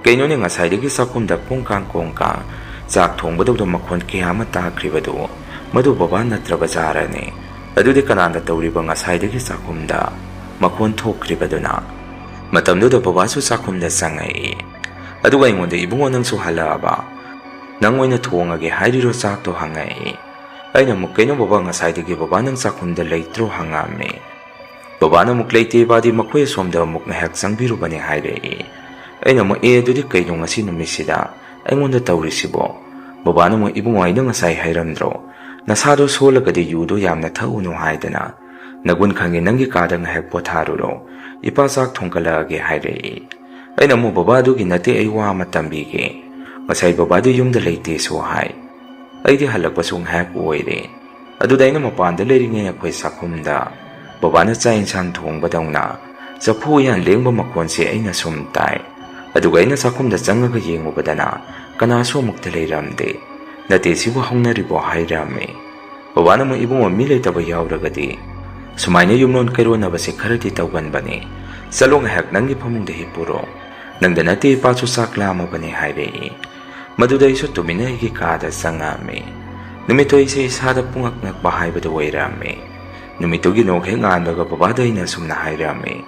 ꯀꯩꯅꯣꯅꯦ, ꯉꯁꯥꯏꯗꯒꯤ ꯆꯥꯛꯈꯨꯝꯗ ꯀꯣꯡꯀꯥꯡ ꯀꯣꯡꯀꯥꯡ ꯆꯥꯛ ꯊꯣꯡꯕꯗꯧꯗ ꯃꯈꯣꯟ ꯀꯌꯥ ꯑꯃ ꯇꯥꯈ꯭ꯔꯤꯕꯗꯨ ꯃꯗꯨ ꯕꯕꯥ ꯅꯠꯇ꯭ꯔꯕ ꯖꯥꯔꯅꯦ? ꯑꯗꯨꯗꯤ ꯀꯅꯥꯅ ꯇꯧꯔꯤꯕ ꯉꯁꯥꯏꯗꯒꯤ ꯆꯥꯛꯈꯨꯝꯗ ꯃꯈꯣꯟ ꯊꯣꯛꯈ꯭ꯔꯤꯕꯗꯨꯅ? ꯃꯇꯝꯗꯨꯗ ꯕꯕꯥꯁꯨ ꯆꯥꯛꯈꯨꯝꯗ ꯆꯪꯉꯛꯏ꯫ ꯑꯗꯨꯒ ꯑꯩꯉꯣꯟꯗ, "ꯏꯕꯨꯡꯉꯣ, ꯅꯪꯁꯨ ꯍꯜꯂꯛꯑꯕ? ꯅꯪ ꯑꯣꯏꯅ ꯊꯣꯡꯉꯒꯦ ꯍꯥꯏꯔꯤꯔꯣ ꯆꯥꯛꯇꯣ?" ꯍꯪꯉꯛꯏ꯫ ꯑꯩꯅ ꯑꯃꯨꯛ, "ꯀꯩꯅꯣ ꯕꯕꯥ, ꯉꯁꯥꯏꯗꯒꯤ ꯕꯕꯥ ꯅꯪ ꯆꯥꯛꯈꯨꯝꯗ ꯂꯩꯇ꯭ꯔꯣ?" ꯍꯪꯉꯛꯑꯝꯃꯤ꯫ ꯕꯕꯥꯅ ꯑꯃꯨꯛ, "ꯂꯩꯇꯦ, ꯏꯕꯥꯗꯤ ꯃꯈꯣꯏ ꯑꯁꯣꯝꯗ ꯑꯃꯨꯛ ꯉꯥꯏꯍꯥꯛ ꯆꯪꯕꯤꯔꯨꯕꯅꯦ" ꯍꯥꯏꯔꯛꯏ꯫ ꯑꯩꯅ ꯑꯃꯨꯛ, "ꯑꯦ, ꯑꯗꯨꯗꯤ ꯀꯩꯅꯣ ꯉꯁꯤ ꯅꯨꯃꯤꯠꯁꯤꯗ ꯑꯩꯉꯣꯟꯗ ꯇꯧꯔꯤꯁꯤꯕꯣ?" ꯕꯕꯥꯅ ꯑꯃꯨꯛ, "ꯏꯕꯨꯡꯉꯣ, ꯑꯩꯅ ꯉꯁꯥꯏ ꯍꯥꯏꯔꯝꯗ꯭ꯔꯣ? ꯅꯁꯥꯗꯣ ꯁꯣꯜꯂꯒꯗꯤ ꯌꯨꯗꯣ ꯌꯥꯝꯅ ꯊꯛꯎꯅꯨ ꯍꯥꯏꯗꯅ꯫ ꯅꯒꯨꯟ ꯈꯪꯉꯦ, ꯅꯪꯒꯤ ꯀꯥꯗ ꯉꯥꯏꯍꯥꯛ ꯄꯣꯊꯥꯔꯨꯔꯣ꯫ ꯏꯄꯥ ꯆꯥꯛ ꯊꯣꯡꯒꯠꯂꯛꯑꯒꯦ" ꯍꯥꯏꯔꯛꯏ꯫ ꯑꯩꯅ ꯑꯃꯨꯛ, "ꯕꯕꯥ, ꯑꯗꯨꯒꯤ ꯅꯠꯇꯦ, ꯑꯩ ꯋꯥ ꯑꯃ ꯇꯝꯕꯤꯒꯦ꯫ ꯉꯁꯥꯏ ꯕꯕꯥꯗꯨ ꯌꯨꯝꯗ ꯂꯩꯇꯦꯁꯨ ꯍꯥꯏ꯫ ꯑꯩꯗꯤ ꯍꯜꯂꯛꯄꯁꯨ ꯉꯥꯏꯍꯥꯛ ꯑꯣꯏꯔꯦ꯫ ꯑꯗꯨꯗ ꯑꯩꯅ ꯃꯄꯥꯟꯗ ꯂꯩꯔꯤꯉꯩ ꯑꯩꯈꯣꯏ ꯆꯥꯛꯈꯨꯝꯗ ꯕꯕꯥꯅ ꯆꯥꯛ ꯏꯟꯁꯥꯡ ꯊꯣꯡꯕꯗꯧꯅ ꯆꯐꯨ ꯎꯌꯥꯟ ꯂꯦꯡꯕ ꯃꯈꯣꯟꯁꯦ ꯑꯩꯅ ꯁꯨꯝ ꯇꯥꯏ꯫ ꯑꯗꯨꯒ ꯑꯩꯅ ꯆꯥꯛꯈꯨꯝꯗ ꯆꯪꯉꯒ ꯌꯦꯡꯉꯨꯕꯗꯅ ꯀꯅꯥꯁꯨ ꯑꯃꯨꯛꯇ ꯂꯩꯔꯝꯗꯦ꯫ ꯅꯠꯇꯦ, ꯁꯤꯕꯨ ꯍꯧꯅꯔꯤꯕꯣ?" ꯍꯥꯏꯔꯝꯃꯤ꯫ ꯕꯕꯥꯅ ꯑꯃꯨꯛ, "ꯏꯕꯨꯡꯉꯣ, ꯃꯤ ꯂꯩꯇꯕ ꯌꯥꯎꯔꯒꯗꯤ ꯁꯨꯃꯥꯏꯅ ꯌꯨꯝꯂꯣꯟ ꯀꯩꯔꯣꯟꯅꯕꯁꯦ ꯈꯔꯗꯤ ꯇꯧꯒꯟꯕꯅꯤ꯫ ꯆꯠꯂꯣ, ꯉꯥꯏꯍꯥꯛ ꯅꯪꯒꯤ ꯐꯃꯨꯡꯗ ꯍꯤꯞꯄꯨꯔꯣ꯫ ꯅꯪꯗ ꯅꯠꯇꯦ, ꯏꯄꯥꯁꯨ ꯆꯥꯛ ꯂꯥꯝꯃꯕꯅꯤ" ꯍꯥꯏꯔꯛꯏ꯫ ꯃꯗꯨꯗ ꯑꯩꯁꯨ ꯇꯨꯃꯤꯟꯅ ꯑꯩꯒꯤ ꯀꯥꯗ ꯆꯪꯉꯛꯑꯝꯃꯤ꯫ ꯅꯨꯃꯤꯠꯇꯣ ꯑꯩꯁꯦ ꯏꯁꯥꯗ ꯄꯨꯡꯉꯛ ꯉꯛꯄ ꯍꯥꯏꯕꯗꯨ ꯑꯣꯏꯔꯝꯃꯤ꯫ ꯅꯨꯃꯤꯠꯇꯨꯒꯤ ꯅꯣꯡ ꯍꯦꯛ ꯉꯥꯟꯕꯒ ꯕꯕꯥꯗ ꯑꯩꯅ ꯑꯁꯨꯝꯅ ꯍꯥꯏꯔꯝꯃꯤ,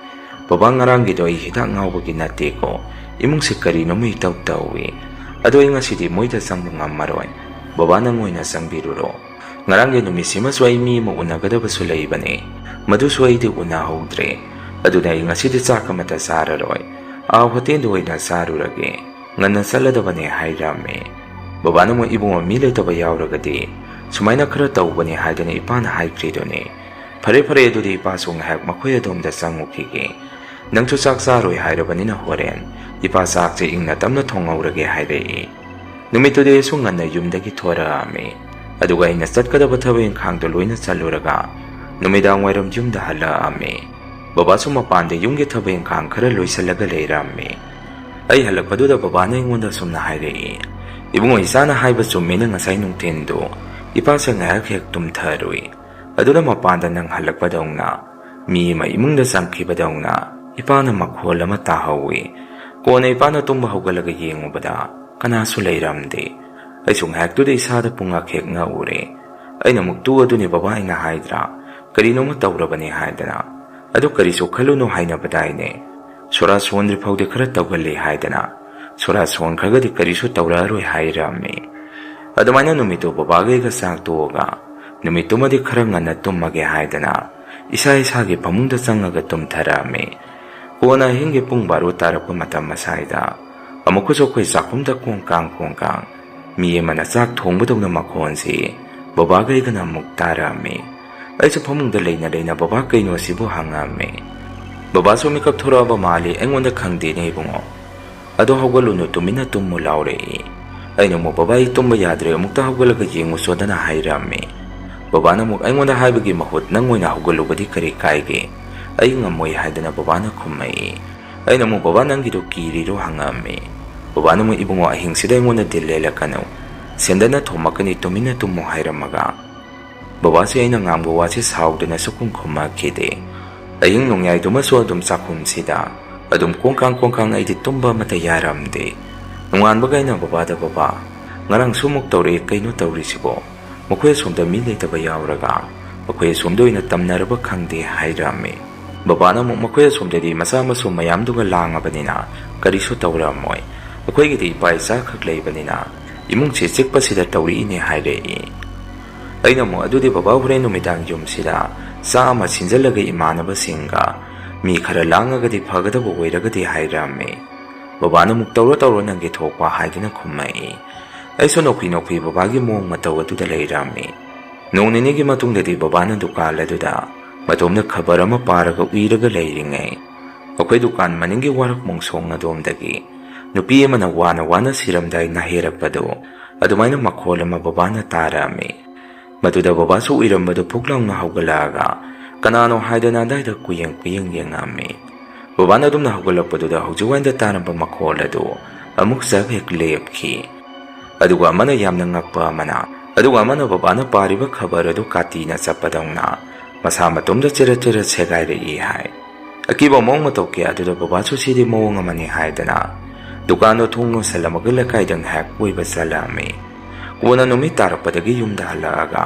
"ꯕꯕꯥ, ꯉꯔꯥꯡꯒꯤꯗꯣ ꯑꯩ ꯍꯤꯗꯥꯛ ꯉꯥꯎꯕꯒꯤ ꯅꯠꯇꯦꯀꯣ, ꯏꯃꯨꯡꯁꯦ ꯀꯔꯤꯅꯣꯃ ꯏꯇꯧ ꯇꯧꯏ꯫ ꯑꯗꯣ ꯑꯩ ꯉꯁꯤꯗꯤ ꯃꯣꯏꯗ ꯆꯪꯕ ꯉꯝꯃꯔꯣꯏ꯫ ꯕꯕꯥ, ꯅꯪ ꯑꯣꯏꯅ ꯆꯪꯕꯤꯔꯨꯔꯣ꯫ ꯉꯔꯥꯡꯒꯤ ꯅꯨꯃꯤꯠꯁꯤꯃꯁꯨ ꯑꯩ ꯃꯤ ꯑꯃ ꯎꯅꯒꯗꯕꯁꯨ ꯂꯩꯕꯅꯤ, ꯃꯗꯨꯁꯨ ꯑꯩꯗꯤ ꯎꯅꯍꯧꯗ꯭ꯔꯦ꯫ "ꯑꯗꯨꯅ ꯑꯩ ꯉꯁꯤꯗꯤ ꯆꯥꯛ ꯑꯃꯠꯇ ꯆꯥꯔꯔꯣꯏ, ꯑꯥ ꯍꯣꯇꯦꯜꯗ ꯑꯣꯏꯅ ꯆꯥꯔꯨꯔꯒꯦ, ꯉꯟꯅ ꯆꯠꯂꯗꯕꯅꯦ" ꯍꯥꯏꯔꯝꯃꯤ꯫ ꯕꯕꯥꯅ ꯑꯃꯨꯛ, "ꯏꯕꯨꯡꯉꯣ, ꯃꯤ ꯂꯩꯇꯕ ꯌꯥꯎꯔꯒꯗꯤ ꯁꯨꯃꯥꯏꯅ ꯈꯔ ꯇꯧꯕꯅꯦ ꯍꯥꯏꯗꯅ ꯏꯄꯥꯅ ꯍꯥꯏꯈ꯭ꯔꯤꯗꯨꯅꯤ꯫ ꯐꯔꯦ ꯐꯔꯦ, ꯑꯗꯨꯗꯤ ꯏꯄꯥꯁꯨ ꯉꯥꯏꯍꯥꯛ ꯃꯈꯣꯏ ꯑꯗꯣꯝꯗ ꯆꯪꯉꯨꯈꯤꯒꯦ꯫ ꯅꯪꯁꯨ ꯆꯥꯛ ꯆꯥꯔꯣꯏ ꯍꯥꯏꯔꯕꯅꯤꯅ ꯍꯣꯔꯦꯟ ꯏꯄꯥ ꯆꯥꯛꯁꯦ ꯏꯪꯅ ꯇꯞꯅ ꯊꯣꯡꯍꯧꯔꯒꯦ" ꯍꯥꯏꯔꯛꯏ꯫ ꯅꯨꯃꯤꯠꯇꯨꯗꯤ ꯑꯩꯁꯨ ꯉꯟꯅ ꯌꯨꯝꯗꯒꯤ ꯊꯣꯔꯛꯑꯝꯃꯤ꯫ ꯑꯗꯨꯒ ꯑꯩꯅ ꯆꯠꯀꯗꯕ ꯊꯕꯛ ꯏꯪꯈꯥꯡꯗꯣ ꯂꯣꯏꯅ ꯆꯠꯂꯨꯔꯒ ꯅꯨꯃꯤꯗꯥꯡ ꯋꯥꯏꯔꯝ ꯌꯨꯝꯗ ꯍꯜꯂꯛꯑꯝꯃꯤ꯫ ꯕꯕꯥꯁꯨ ꯃꯄꯥꯟꯗ ꯌꯨꯝꯒꯤ ꯊꯕꯛ ꯏꯪꯈꯥꯡ ꯈꯔ ꯂꯣꯏꯁꯤꯜꯂꯒ ꯂꯩꯔꯝꯃꯤ꯫ ꯑꯩ ꯍꯜꯂꯛꯄꯗꯨꯗ ꯕꯕꯥꯅ ꯑꯩꯉꯣꯟꯗ ꯑꯁꯨꯝꯅ ꯍꯥꯏꯔꯛꯏ, "ꯏꯕꯨꯡꯉꯣ, ꯏꯆꯥꯅ ꯍꯥꯏꯕ ꯆꯨꯝꯃꯤꯅ ꯉꯁꯥꯏ ꯅꯨꯡꯊꯤꯟꯗꯣ ꯏꯄꯥꯁꯦ ꯉꯥꯏꯍꯥꯛ ꯍꯦꯛ ꯇꯨꯝꯊꯔꯨꯏ꯫ ꯑꯗꯨꯅ ꯃꯄꯥꯟꯗ ꯅꯪ ꯍꯜꯂꯛꯄꯗꯧꯅ ꯃꯤ ꯑꯃ ꯏꯃꯨꯡꯗ ꯆꯪꯈꯤꯕꯗꯧꯅ ꯏꯄꯥꯅ ꯃꯈꯣꯜ ꯑꯃ ꯇꯥꯍꯧꯏ꯫ ꯀꯣꯟꯅ ꯏꯄꯥꯅ ꯇꯨꯝꯕ ꯍꯧꯒꯠꯂꯒ ꯌꯦꯡꯉꯨꯕꯗ ꯀꯅꯥꯁꯨ ꯂꯩꯔꯝꯗꯦ꯫ ꯑꯩꯁꯨ ꯉꯥꯏꯍꯥꯛꯇꯨꯗ ꯏꯁꯥꯗ ꯄꯨꯡꯉꯛ ꯍꯦꯛ ꯉꯛꯎꯔꯦ꯫ ꯑꯩꯅ ꯑꯃꯨꯛ, 'ꯇꯨ ꯑꯗꯨꯅꯤ ꯕꯕꯥ ꯑꯩꯅ ꯍꯥꯏꯗ꯭ꯔꯥ, ꯀꯔꯤꯅꯣꯃ ꯇꯧꯔꯕꯅꯤ' ꯍꯥꯏꯗꯅ꯫ "ꯑꯗꯨ ꯀꯔꯤꯁꯨ ꯈꯜꯂꯨꯅꯨ ꯍꯥꯏꯅꯕꯗꯥꯏꯅꯦ? ꯁꯣꯔꯥ ꯁꯣꯟꯗ꯭ꯔꯤ ꯐꯥꯎꯗꯤ ꯈꯔ ꯇꯧꯒꯜꯂꯤ ꯍꯥꯏꯗꯅ, ꯁꯣꯔꯥ ꯁꯣꯟꯈ꯭ꯔꯒꯗꯤ ꯀꯔꯤꯁꯨ ꯇꯧꯔꯛꯑꯔꯣꯏ" ꯍꯥꯏꯔꯝꯃꯤ꯫ ꯑꯗꯨꯃꯥꯏꯅ ꯅꯨꯃꯤꯠꯇꯨ ꯕꯕꯥꯒ ꯑꯩꯒ ꯆꯥꯛ ꯇꯣꯛꯑꯒ ꯅꯨꯃꯤꯠꯇꯨꯃꯗꯤ ꯈꯔ ꯉꯟꯅ ꯇꯨꯝꯃꯒꯦ ꯍꯥꯏꯗꯅ ꯏꯁꯥ ꯏꯁꯥꯒꯤ ꯐꯃꯨꯡꯗ ꯆꯪꯉꯒ ꯇꯨꯝꯊꯔꯛꯑꯝꯃꯤ꯫ ꯀꯣꯟꯅ ꯑꯍꯤꯡꯒꯤ ꯄꯨꯡ ꯕꯥꯔꯣ ꯇꯥꯔꯛꯄ ꯃꯇꯝ ꯑꯁꯥꯏꯗ ꯑꯃꯨꯛꯀꯁꯨ ꯑꯩꯈꯣꯏ ꯆꯥꯛꯈꯨꯝꯗ ꯀꯣꯡ ꯀꯥꯡ ꯀꯣꯡ ꯀꯥꯡ ꯃꯤ ꯑꯃꯅ ꯆꯥꯛ ꯊꯣꯡꯕꯗꯧꯅ ꯃꯈꯣꯟꯁꯤ ꯕꯕꯥꯒ ꯑꯩꯒꯅ ꯑꯃꯨꯛ ꯇꯥꯔꯛꯑꯝꯃꯤ꯫ ꯑꯩꯁꯨ ꯐꯃꯨꯡꯗ ꯂꯩꯅ ꯂꯩꯅ, "ꯕꯕꯥ, ꯀꯩꯅꯣ ꯁꯤꯕꯨ?" ꯍꯪꯉꯝꯃꯤ꯫ ꯕꯕꯥꯁꯨ ꯃꯤꯀꯞ ꯊꯣꯔꯛꯑꯕ ꯃꯥꯜꯂꯤ꯫ "ꯑꯩꯉꯣꯟꯗ ꯈꯪꯗꯦꯅꯦ ꯏꯕꯨꯡꯉꯣ꯫ ꯑꯗꯣ ꯍꯧꯒꯠꯂꯨꯅꯨ, ꯇꯨꯃꯤꯟꯅ ꯇꯨꯝꯃꯨ" ꯂꯥꯎꯔꯛꯏ꯫ ꯑꯩꯅ ꯑꯃꯨꯛ, "ꯕꯕꯥ, ꯑꯩ ꯇꯨꯝꯕ ꯌꯥꯗ꯭ꯔꯦ, ꯑꯃꯨꯛꯇ ꯍꯧꯒꯠꯂꯒ ꯌꯦꯡꯉꯨꯆꯣꯗꯅ" ꯍꯥꯏꯔꯝꯃꯤ꯫ ꯕꯕꯥꯅ ꯑꯃꯨꯛ, "ꯑꯩꯉꯣꯟꯗ ꯍꯥꯏꯕꯒꯤ ꯃꯍꯨꯠ ꯅꯪ ꯑꯣꯏꯅ ꯍꯧꯒꯠꯂꯨꯕꯗꯤ ꯀꯔꯤ ꯀꯥꯏꯒꯦ? ꯑꯩ ꯉꯝꯃꯣꯏ" ꯍꯥꯏꯗꯅ ꯕꯕꯥꯅ ꯈꯨꯝꯃꯛꯏ꯫ ꯑꯩꯅ ꯑꯃꯨꯛ, "ꯕꯕꯥ, ꯅꯪꯒꯤꯗꯣ ꯀꯤꯔꯤꯔꯣ?" ꯍꯪꯉꯛꯑꯝꯃꯤ꯫ ꯕꯕꯥꯅ ꯑꯃꯨꯛ, "ꯏꯕꯨꯡꯉꯣ, ꯑꯍꯤꯡꯁꯤꯗ ꯑꯩꯉꯣꯟꯗ ꯗꯤꯜ ꯂꯦꯜꯂꯛꯀꯅꯨ꯫ ꯁꯦꯟꯗꯅ ꯊꯣꯝꯃꯛꯀꯅꯤ, ꯇꯨꯃꯤꯟꯅ ꯇꯨꯝꯃꯨ" ꯍꯥꯏꯔꯝꯃꯒ ꯕꯕꯥꯁꯦ ꯑꯩꯅ ꯉꯥꯡꯕ ꯋꯥꯁꯦ ꯁꯥꯎꯗꯅ ꯁꯨꯈꯨꯝ ꯈꯨꯝꯃꯛꯈꯤꯗꯦ꯫ ꯑꯍꯤꯡ ꯅꯣꯡꯌꯥꯏꯗꯨꯃꯁꯨ ꯑꯗꯨꯝ ꯆꯥꯛꯈꯨꯝꯁꯤꯗ ꯑꯗꯨꯝ ꯀꯣꯡꯀꯥꯡ ꯀꯣꯡꯀꯥꯡ ꯑꯩꯗꯤ ꯇꯨꯝꯕ ꯑꯃꯠꯇ ꯌꯥꯔꯝꯗꯦ꯫ ꯅꯣꯡꯉꯥꯟꯕꯒ ꯑꯩꯅ ꯕꯕꯥꯗ, "ꯕꯕꯥ, ꯉꯔꯥꯡꯁꯨ ꯑꯃꯨꯛ ꯇꯧꯔꯛꯑꯦ, ꯀꯩꯅꯣ ꯇꯧꯔꯤꯁꯤꯕꯣ? ꯃꯈꯣꯏ ꯑꯁꯣꯝꯗ ꯃꯤ ꯂꯩꯇꯕ ꯌꯥꯎꯔꯒ ꯑꯩꯈꯣꯏ ꯑꯁꯣꯝꯗ ꯑꯣꯏꯅ ꯇꯝꯅꯔꯕ ꯈꯪꯗꯦ" ꯍꯥꯏꯔꯝꯃꯤ꯫ ꯕꯕꯥꯅ ꯑꯃꯨꯛ, "ꯃꯈꯣꯏ ꯑꯁꯣꯝꯗꯗꯤ ꯃꯆꯥ ꯃꯁꯨ ꯃꯌꯥꯝꯗꯨꯒ ꯂꯥꯡꯉꯕꯅꯤꯅ ꯀꯔꯤꯁꯨ ꯇꯧꯔꯛꯑꯝꯃꯣꯏ꯫ ꯑꯩꯈꯣꯏꯒꯤꯗꯤ ꯏꯄꯥ ꯏꯆꯥꯈꯛ ꯂꯩꯕꯅꯤꯅ ꯏꯃꯨꯡꯁꯦ ꯆꯤꯛꯄꯁꯤꯗ ꯇꯧꯔꯛꯏꯅꯦ" ꯍꯥꯏꯔꯛꯏ꯫ ꯑꯩꯅ ꯑꯃꯨꯛ, "ꯑꯗꯨꯗꯤ ꯕꯕꯥ, ꯍꯣꯔꯦꯟ ꯅꯨꯃꯤꯗꯥꯡ ꯌꯨꯝꯁꯤꯗ ꯆꯥꯛ ꯑꯃ ꯁꯤꯟꯖꯜꯂꯒ ꯏꯃꯥꯟꯅꯕꯁꯤꯡꯒ "ꯃꯤ ꯈꯔ ꯂꯥꯡꯉꯒꯗꯤ ꯐꯒꯗꯕ ꯑꯣꯏꯔꯒꯗꯤ" ꯍꯥꯏꯔꯝꯃꯤ꯫ ꯕꯕꯥꯅ ꯑꯃꯨꯛ "ꯇꯧꯔꯣ ꯇꯧꯔꯣ, ꯅꯪꯒꯤ ꯊꯣꯛꯄ" ꯍꯥꯏꯗꯨꯅ ꯈꯨꯝꯃꯛꯏ꯫ ꯑꯩꯁꯨ ꯅꯣꯛꯐꯤ ꯅꯣꯛꯐꯤ ꯕꯕꯥꯒꯤ ꯃꯑꯣꯡ ꯃꯇꯧ ꯑꯗꯨꯗ ꯂꯩꯔꯝꯃꯤ꯫ ꯅꯣꯡ ꯅꯤꯅꯤꯒꯤ ꯃꯇꯨꯡꯗꯗꯤ ꯕꯕꯥꯅ ꯗꯨꯀꯥꯟ ꯑꯗꯨꯗ ꯃꯇꯣꯝꯗ ꯈꯕꯔ ꯑꯃ ꯄꯥꯔꯒ ꯎꯏꯔꯒ ꯂꯩꯔꯤꯉꯩ, ꯑꯩꯈꯣꯏ ꯗꯨꯀꯥꯟ ꯃꯅꯤꯡꯒꯤ ꯋꯥꯔꯛ ꯃꯣꯡꯁꯣꯡ ꯑꯗꯣꯝꯗꯒꯤ ꯅꯨꯄꯤ ꯑꯃꯅ ꯋꯥꯅ ꯋꯥꯅ ꯁꯤꯔꯝꯗꯥꯏ ꯅꯥꯍꯦꯔꯛꯄꯗꯨ, ꯑꯗꯨꯃꯥꯏꯅ ꯃꯈꯣꯜ ꯑꯃ ꯕꯕꯥꯅ ꯇꯥꯔꯛꯑꯝꯃꯤ꯫ ꯃꯗꯨꯗ ꯕꯕꯥꯁꯨ ꯎꯏꯔꯝꯕꯗꯨ ꯐꯨꯛ ꯂꯥꯎꯅ ꯍꯧꯒꯠꯂꯛꯑꯒ ꯀꯅꯥꯅꯣ ꯍꯥꯏꯗꯅ ꯑꯗꯥꯏꯗ ꯀꯨꯌꯦꯡ ꯀꯨꯌꯦꯡ ꯌꯦꯡꯉꯝꯃꯤ꯫ ꯕꯕꯥꯅ ꯑꯗꯨꯝꯅ ꯍꯧꯒꯠꯂꯛꯄꯗꯨꯗ ꯍꯧꯖꯤꯛ ꯋꯥꯏꯗ ꯇꯥꯔꯝꯕ ꯃꯈꯣꯜ ꯑꯗꯨ ꯑꯃꯨꯛ ꯆꯞ ꯍꯦꯛ ꯂꯦꯞꯈꯤ꯫ ꯑꯗꯨꯒ ꯑꯃꯅ ꯌꯥꯝꯅ ꯉꯛꯄ ꯑꯃꯅ, ꯑꯗꯨꯒ ꯑꯃꯅ ꯕꯕꯥꯅ ꯄꯥꯔꯤꯕ ꯈꯕꯔ ꯑꯗꯨ ꯀꯥꯇꯤꯅ ꯆꯞꯄꯗꯧꯅ ꯃꯁꯥ ꯃꯇꯣꯝꯗ ꯆꯦꯔꯠ ꯆꯦꯔꯠ ꯁꯦꯒꯥꯏꯔꯛꯏ ꯍꯥꯏ꯫ ꯑꯀꯤꯕ ꯃꯑꯣꯡ ꯃꯇꯧ ꯀꯌꯥ ꯑꯗꯨꯗ ꯕꯕꯥꯁꯨ ꯁꯤꯗꯤ ꯃꯑꯣꯡ ꯑꯃꯅꯤ ꯍꯥꯏꯗꯅ ꯗꯨꯀꯥꯟꯗꯣ ꯊꯣꯡ ꯂꯣꯟꯁꯤꯜꯂꯝꯃꯒ ꯂꯩꯀꯥꯏꯗ ꯉꯥꯏꯍꯥꯛ ꯀꯣꯏꯕ ꯆꯠꯂꯝꯃꯤ꯫ ꯀꯣꯟꯅ ꯅꯨꯃꯤꯠ ꯇꯥꯔꯛꯄꯗꯒꯤ ꯌꯨꯝꯗ ꯍꯜꯂꯛꯑꯒ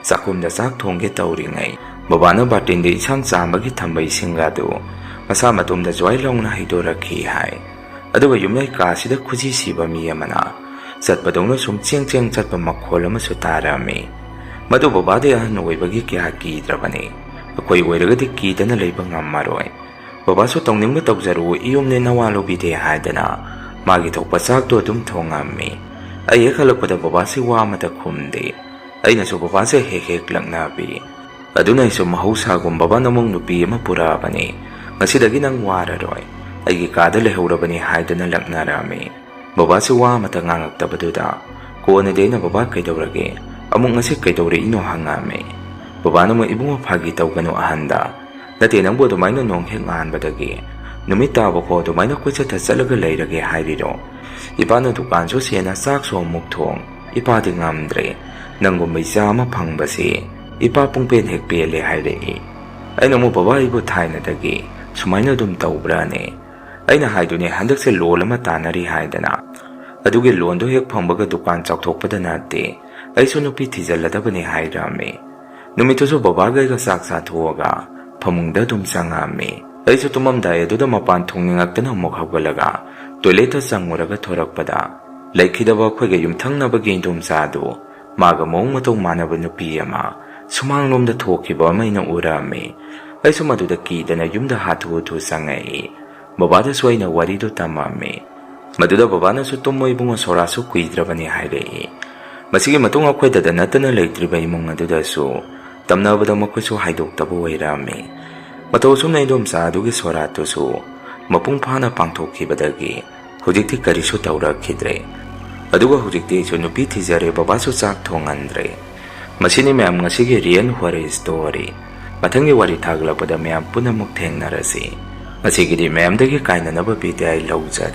ꯆꯥꯛꯈꯨꯝꯗ ꯆꯥꯛ ꯊꯣꯡꯒꯦ ꯇꯧꯔꯤꯉꯩ, ꯕꯕꯥꯅ ꯕꯥꯔꯇꯤꯟꯗ ꯏꯟꯁꯥꯡ ꯆꯥꯝꯕꯒꯤ ꯊꯝꯕ ꯏꯁꯤꯡ ꯑꯗꯨ ꯃꯁꯥ ꯃꯇꯣꯝꯗ ꯖ꯭ꯋꯥꯏ ꯂꯥꯎꯅ ꯍꯩꯗꯣꯔꯛꯈꯤ ꯍꯥꯏ꯫ ꯑꯗꯨꯒ ꯌꯨꯝꯌꯥꯏ ꯀꯥꯁꯤꯗ ꯈꯨꯖꯤ ꯁꯤꯕ ꯃꯤ ꯑꯃꯅ ꯆꯠꯄꯗꯧꯅ ꯁꯨꯝ ꯆꯦꯡ ꯆꯦꯡ ꯆꯠꯄ ꯃꯈꯣꯜ ꯑꯃꯁꯨ ꯇꯥꯔꯛꯑꯝꯃꯤ꯫ ꯃꯗꯨ ꯕꯕꯥꯗꯤ ꯑꯍꯟ ꯑꯣꯏꯕꯒꯤ ꯀꯌꯥ ꯀꯤꯗ꯭ꯔꯕꯅꯤ꯫ ꯑꯩꯈꯣꯏ ꯑꯣꯏꯔꯒꯗꯤ ꯀꯤꯗꯅ ꯂꯩꯕ ꯉꯝꯃꯔꯣꯏ꯫ ꯕꯕꯥꯁꯨ "ꯇꯧꯅꯤꯡꯕ ꯇꯧꯖꯔꯨ, ꯏꯌꯨꯝꯅꯦ ꯅꯋꯥ ꯂꯧꯕꯤꯗꯦ" ꯍꯥꯏꯗꯅ ꯃꯥꯒꯤ ꯊꯣꯛꯄ ꯆꯥꯛꯇꯣ ꯑꯗꯨꯝ ꯊꯣꯡꯉꯝꯃꯤ꯫ ꯑꯩ ꯍꯦꯛ ꯍꯜꯂꯛꯄꯗ ꯕꯕꯥꯁꯤ ꯋꯥ ꯑꯃꯇ ꯈꯨꯝꯗꯦ꯫ ꯑꯩꯅꯁꯨ ꯕꯕꯥꯁꯦ ꯍꯦꯛ ꯍꯦꯛ ꯂꯛꯅꯕꯤ꯫ ꯑꯗꯨꯅ ꯑꯩꯁꯨ ꯃꯍꯧꯁꯥꯒꯨꯝ ꯕꯕꯥꯅ ꯑꯃꯨꯛ ꯅꯨꯄꯤ ꯑꯃ ꯄꯨꯔꯛꯑꯕꯅꯤ, "ꯉꯁꯤꯗꯒꯤ ꯅꯪ ꯋꯥꯔꯔꯣꯏ, ꯑꯩꯒꯤ ꯀꯥꯗ ꯂꯩꯍꯧꯔꯕꯅꯤ" ꯍꯥꯏꯗꯅ ꯂꯛꯅꯔꯝꯃꯤ꯫ ꯕꯕꯥꯁꯤ ꯋꯥ ꯑꯃꯇ ꯉꯥꯡꯉꯛꯇꯕꯗꯨꯗ ꯀꯣꯟꯅꯗꯤ ꯑꯩꯅ "ꯕꯕꯥ, ꯀꯩꯗꯧꯔꯒꯦ? ꯑꯃꯨꯛ ꯉꯁꯤ ꯀꯩꯗꯧꯔꯛꯏꯅꯣ?" ꯍꯪꯉꯛꯑꯝꯃꯤ꯫ ꯕꯕꯥꯅ ꯑꯃꯨꯛ, "ꯏꯕꯨꯡꯉꯣ, ꯐꯥꯒꯤ ꯇꯧꯒꯅꯨ ꯑꯍꯟꯗ꯫ ꯅꯠꯇꯦ, ꯅꯪꯕꯨ ꯑꯗꯨꯃꯥꯏꯅ ꯅꯣꯡ ꯍꯦꯛ ꯉꯥꯟꯕꯗꯒꯤ ꯅꯨꯃꯤꯠ ꯇꯥꯕ ꯐꯥꯎ ꯑꯗꯨꯃꯥꯏꯅ ꯀꯣꯏꯆꯠꯇ ꯆꯠꯂꯒ ꯂꯩꯔꯒꯦ ꯍꯥꯏꯔꯤꯔꯣ? ꯏꯄꯥꯅ ꯗꯨꯀꯥꯟꯁꯨ ꯁꯦꯟꯅ, ꯆꯥꯛꯁꯨ ꯑꯃꯨꯛ ꯊꯣꯡ, ꯏꯄꯥꯗꯤ ꯉꯝꯗ꯭ꯔꯦ꯫ ꯅꯪꯒꯨꯝꯕ ꯏꯆꯥ ꯑꯃ ꯐꯪꯕꯁꯤ ꯏꯄꯥ ꯄꯨꯡꯄꯦꯟ ꯍꯦꯛ ꯄꯦꯜꯂꯦ" ꯍꯥꯏꯔꯛꯏ꯫ ꯑꯩꯅ ꯑꯃꯨꯛ, "ꯕꯕꯥ, ꯑꯩꯕꯨ ꯊꯥꯏꯅꯗꯒꯤ ꯁꯨꯃꯥꯏꯅ ꯑꯗꯨꯝ ꯇꯧꯕ꯭ꯔꯥꯅꯦ? ꯑꯩꯅ ꯍꯥꯏꯗꯨꯅꯦ, ꯍꯟꯗꯛꯁꯦ ꯂꯣꯟ ꯑꯃ ꯇꯥꯟꯅꯔꯤ ꯍꯥꯏꯗꯅ꯫ ꯑꯗꯨꯒꯤ ꯂꯣꯟꯗꯣ ꯍꯦꯛ ꯐꯪꯕꯒ ꯗꯨꯀꯥꯟ ꯆꯥꯎꯊꯣꯛꯄꯗ ꯅꯠꯇꯦ, ꯑꯩꯁꯨ ꯅꯨꯄꯤ ꯊꯤꯖꯤꯜꯂꯗꯕꯅꯦ" ꯍꯥꯏꯔꯝꯃꯤ꯫ ꯅꯨꯃꯤꯠꯇꯨꯁꯨ ꯕꯕꯥꯒ ꯑꯩꯒ ꯆꯥꯛ ꯆꯥꯊꯣꯛꯑꯒ ꯐꯃꯨꯡꯗ ꯑꯗꯨꯝ ꯆꯪꯉꯛꯑꯝꯃꯤ꯫ ꯑꯩꯁꯨ ꯇꯨꯝꯃꯝꯗꯥꯏ ꯑꯗꯨꯗ ꯃꯄꯥꯟ ꯊꯣꯡꯅꯤꯡꯉꯛꯇꯅ ꯑꯃꯨꯛ ꯍꯧꯒꯠꯂꯒ ꯇꯣꯏꯂꯦꯠꯇ ꯆꯪꯉꯨꯔꯒ ꯊꯣꯔꯛꯄꯗ, ꯂꯩꯈꯤꯗꯕ ꯑꯩꯈꯣꯏꯒ ꯌꯨꯝꯊꯪꯅꯕꯒꯤ ꯏꯟꯗꯣꯝꯆꯥꯗꯨ ꯃꯥꯒ ꯃꯑꯣꯡ ꯃꯇꯧ ꯃꯥꯟꯅꯕ ꯅꯨꯄꯤ ꯑꯃ ꯁꯨꯃꯥꯡꯂꯣꯝꯗ ꯊꯣꯛꯈꯤꯕ ꯑꯃ ꯑꯩꯅ ꯎꯔꯝꯃꯤ꯫ ꯑꯩꯁꯨ ꯃꯗꯨꯗ ꯀꯤꯗꯅ ꯌꯨꯝꯗ ꯍꯥꯊꯨ ꯍꯥꯊꯨ ꯆꯪꯉꯛꯏ꯫ ꯕꯕꯥꯗꯁꯨ ꯑꯩꯅ ꯋꯥꯔꯤꯗꯨ ꯇꯝꯃꯝꯃꯤ꯫ ꯃꯗꯨꯗ ꯕꯕꯥꯅꯁꯨ "ꯇꯨꯝꯃꯣ ꯏꯕꯨꯡꯉꯣ, ꯁꯣꯔꯥꯠꯁꯨ ꯀꯨꯏꯗ꯭ꯔꯕꯅꯤ" ꯍꯥꯏꯔꯛꯏ꯫ ꯃꯁꯤꯒꯤ ꯃꯇꯨꯡ ꯑꯩꯈꯣꯏꯗꯗ ꯅꯠꯇꯅ ꯂꯩꯇ꯭ꯔꯤꯕ ꯏꯃꯨꯡ ꯑꯗꯨꯗꯁꯨ ꯇꯝꯅꯕꯗ ꯃꯈꯣꯏꯁꯨ ꯍꯥꯏꯗꯣꯛꯇꯕ ꯑꯣꯏꯔꯝꯃꯤ꯫ ꯃꯇꯧ ꯑꯁꯨꯝꯅ ꯏꯗꯣꯝꯆꯥ ꯑꯗꯨꯒꯤ ꯁꯣꯔꯥꯠꯇꯨꯁꯨ ꯃꯄꯨꯡ ꯐꯥꯅ ꯄꯥꯡꯊꯣꯛꯈꯤꯕꯗꯒꯤ ꯍꯧꯖꯤꯛꯇꯤ ꯀꯔꯤꯁꯨ ꯇꯧꯔꯛꯈꯤꯗ꯭ꯔꯦ꯫ ꯑꯗꯨꯒ ꯍꯧꯖꯤꯛꯇꯤ ꯑꯩꯁꯨ ꯅꯨꯄꯤ ꯊꯤꯖꯔꯦ, ꯕꯕꯥꯁꯨ ꯆꯥꯛ ꯊꯣꯡꯍꯟꯗ꯭ꯔꯦ꯫ ꯃꯁꯤꯅꯤ ꯃꯌꯥꯝ ꯉꯁꯤꯒꯤ real horror story꯫ ꯃꯊꯪꯒꯤ ꯋꯥꯔꯤ ꯊꯥꯒꯠꯂꯛꯄꯗ ꯃꯌꯥꯝ ꯄꯨꯟꯅꯃꯛ ꯊꯦꯡꯅꯔꯁꯤ꯫ ꯉꯁꯤꯒꯤꯗꯤ ꯃꯌꯥꯝꯗꯒꯤ ꯀꯥꯏꯅꯅꯕ ꯕꯤꯗꯥꯏ ꯂꯧꯖꯔꯤ꯫